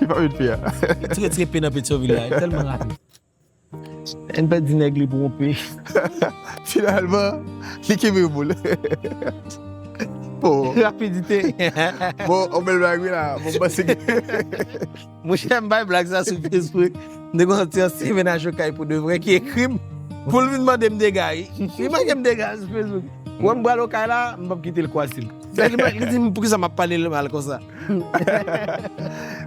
Li pa met P a. Li tire, tire P nan Petyonvil la, li tèlman rapid. N pèdi nèg li pou yon P. Finalman, li kenbe boul. Bon. Rapidite. Bon, on bèl blag wi la. Bon, m panse ke Monchè, m bay blag sa sou Facebook. M te gon ti ansyen mennaj Okay pou de vrè ki ekri m pou l vin mande m dega. Li manke m dega sou Facebook. Wè m pral Okay la, m p ap kite l kwaze m. Li, li di m poukisa m ap pale l mal konsa.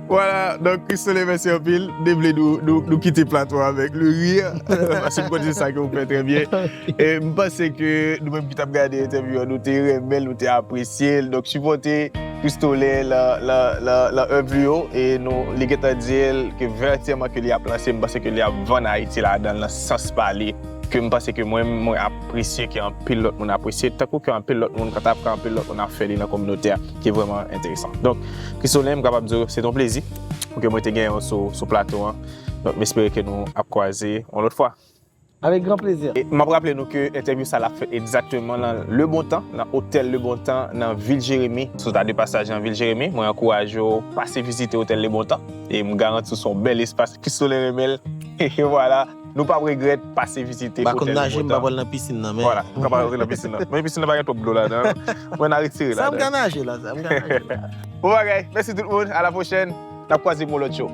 Vwala, donk Christolin, mèsi anpil. Devle nou, nou, nou kite plato avèk le rire. Paske m konnen se sa ke w fè trè byen. E m panse ke nou menm ki t ap gade entèvyou an, nou te renmen l, nou te apresye l. Donk sipòte Christolin lan, lan, lan, lan èv li yo, e nou, li gentan di l ke vètyèman ke li ap lanse, m panse ke li ap vann Ayiti ladan l nan sans pa li, ke m panse ke mwen, mwen apresye, ke anpil lòt moun apresye, tankou ke anpil lòt moun, kanta ke anpil lòt moun ap fè li nan kominote a, ki vrèman enteresan. Donk, Christolin, m kapab di w, se t on plezi pou ke mwen te genyen w sou, sou plato an. Donk, m espere ke nou ap kwaze yon lòt fwa. Avèk gran plezi. E m ap raple nou ke entèvyou sa l ap fèt egzakteman nan Le Bon Temps, nan Otèl Le Bon Temps, nan vil Jeremi. Si w ta de pasaj nan vil Jeremi, mwen ankouraje w pase vizite Otèl Le Bon Temps. E m garanti w se yon bèl espas. Christolin renmen l. E vwala, nou p ap regrèt pase vizite M pa konn Otèl Le naje, Bon m pa Temps. pral nan pisin nan, men. Vwala, nou ka pa rantre nan pisin nan. Men pisin nan pa gen twòp dlo ladan. Mwen a retire Sa m ka ladan. Naje la, sa m ka naje la. Bon bagay, mèsi tout moun, a la pwochèn. N ap kwaze pou yon lòt show.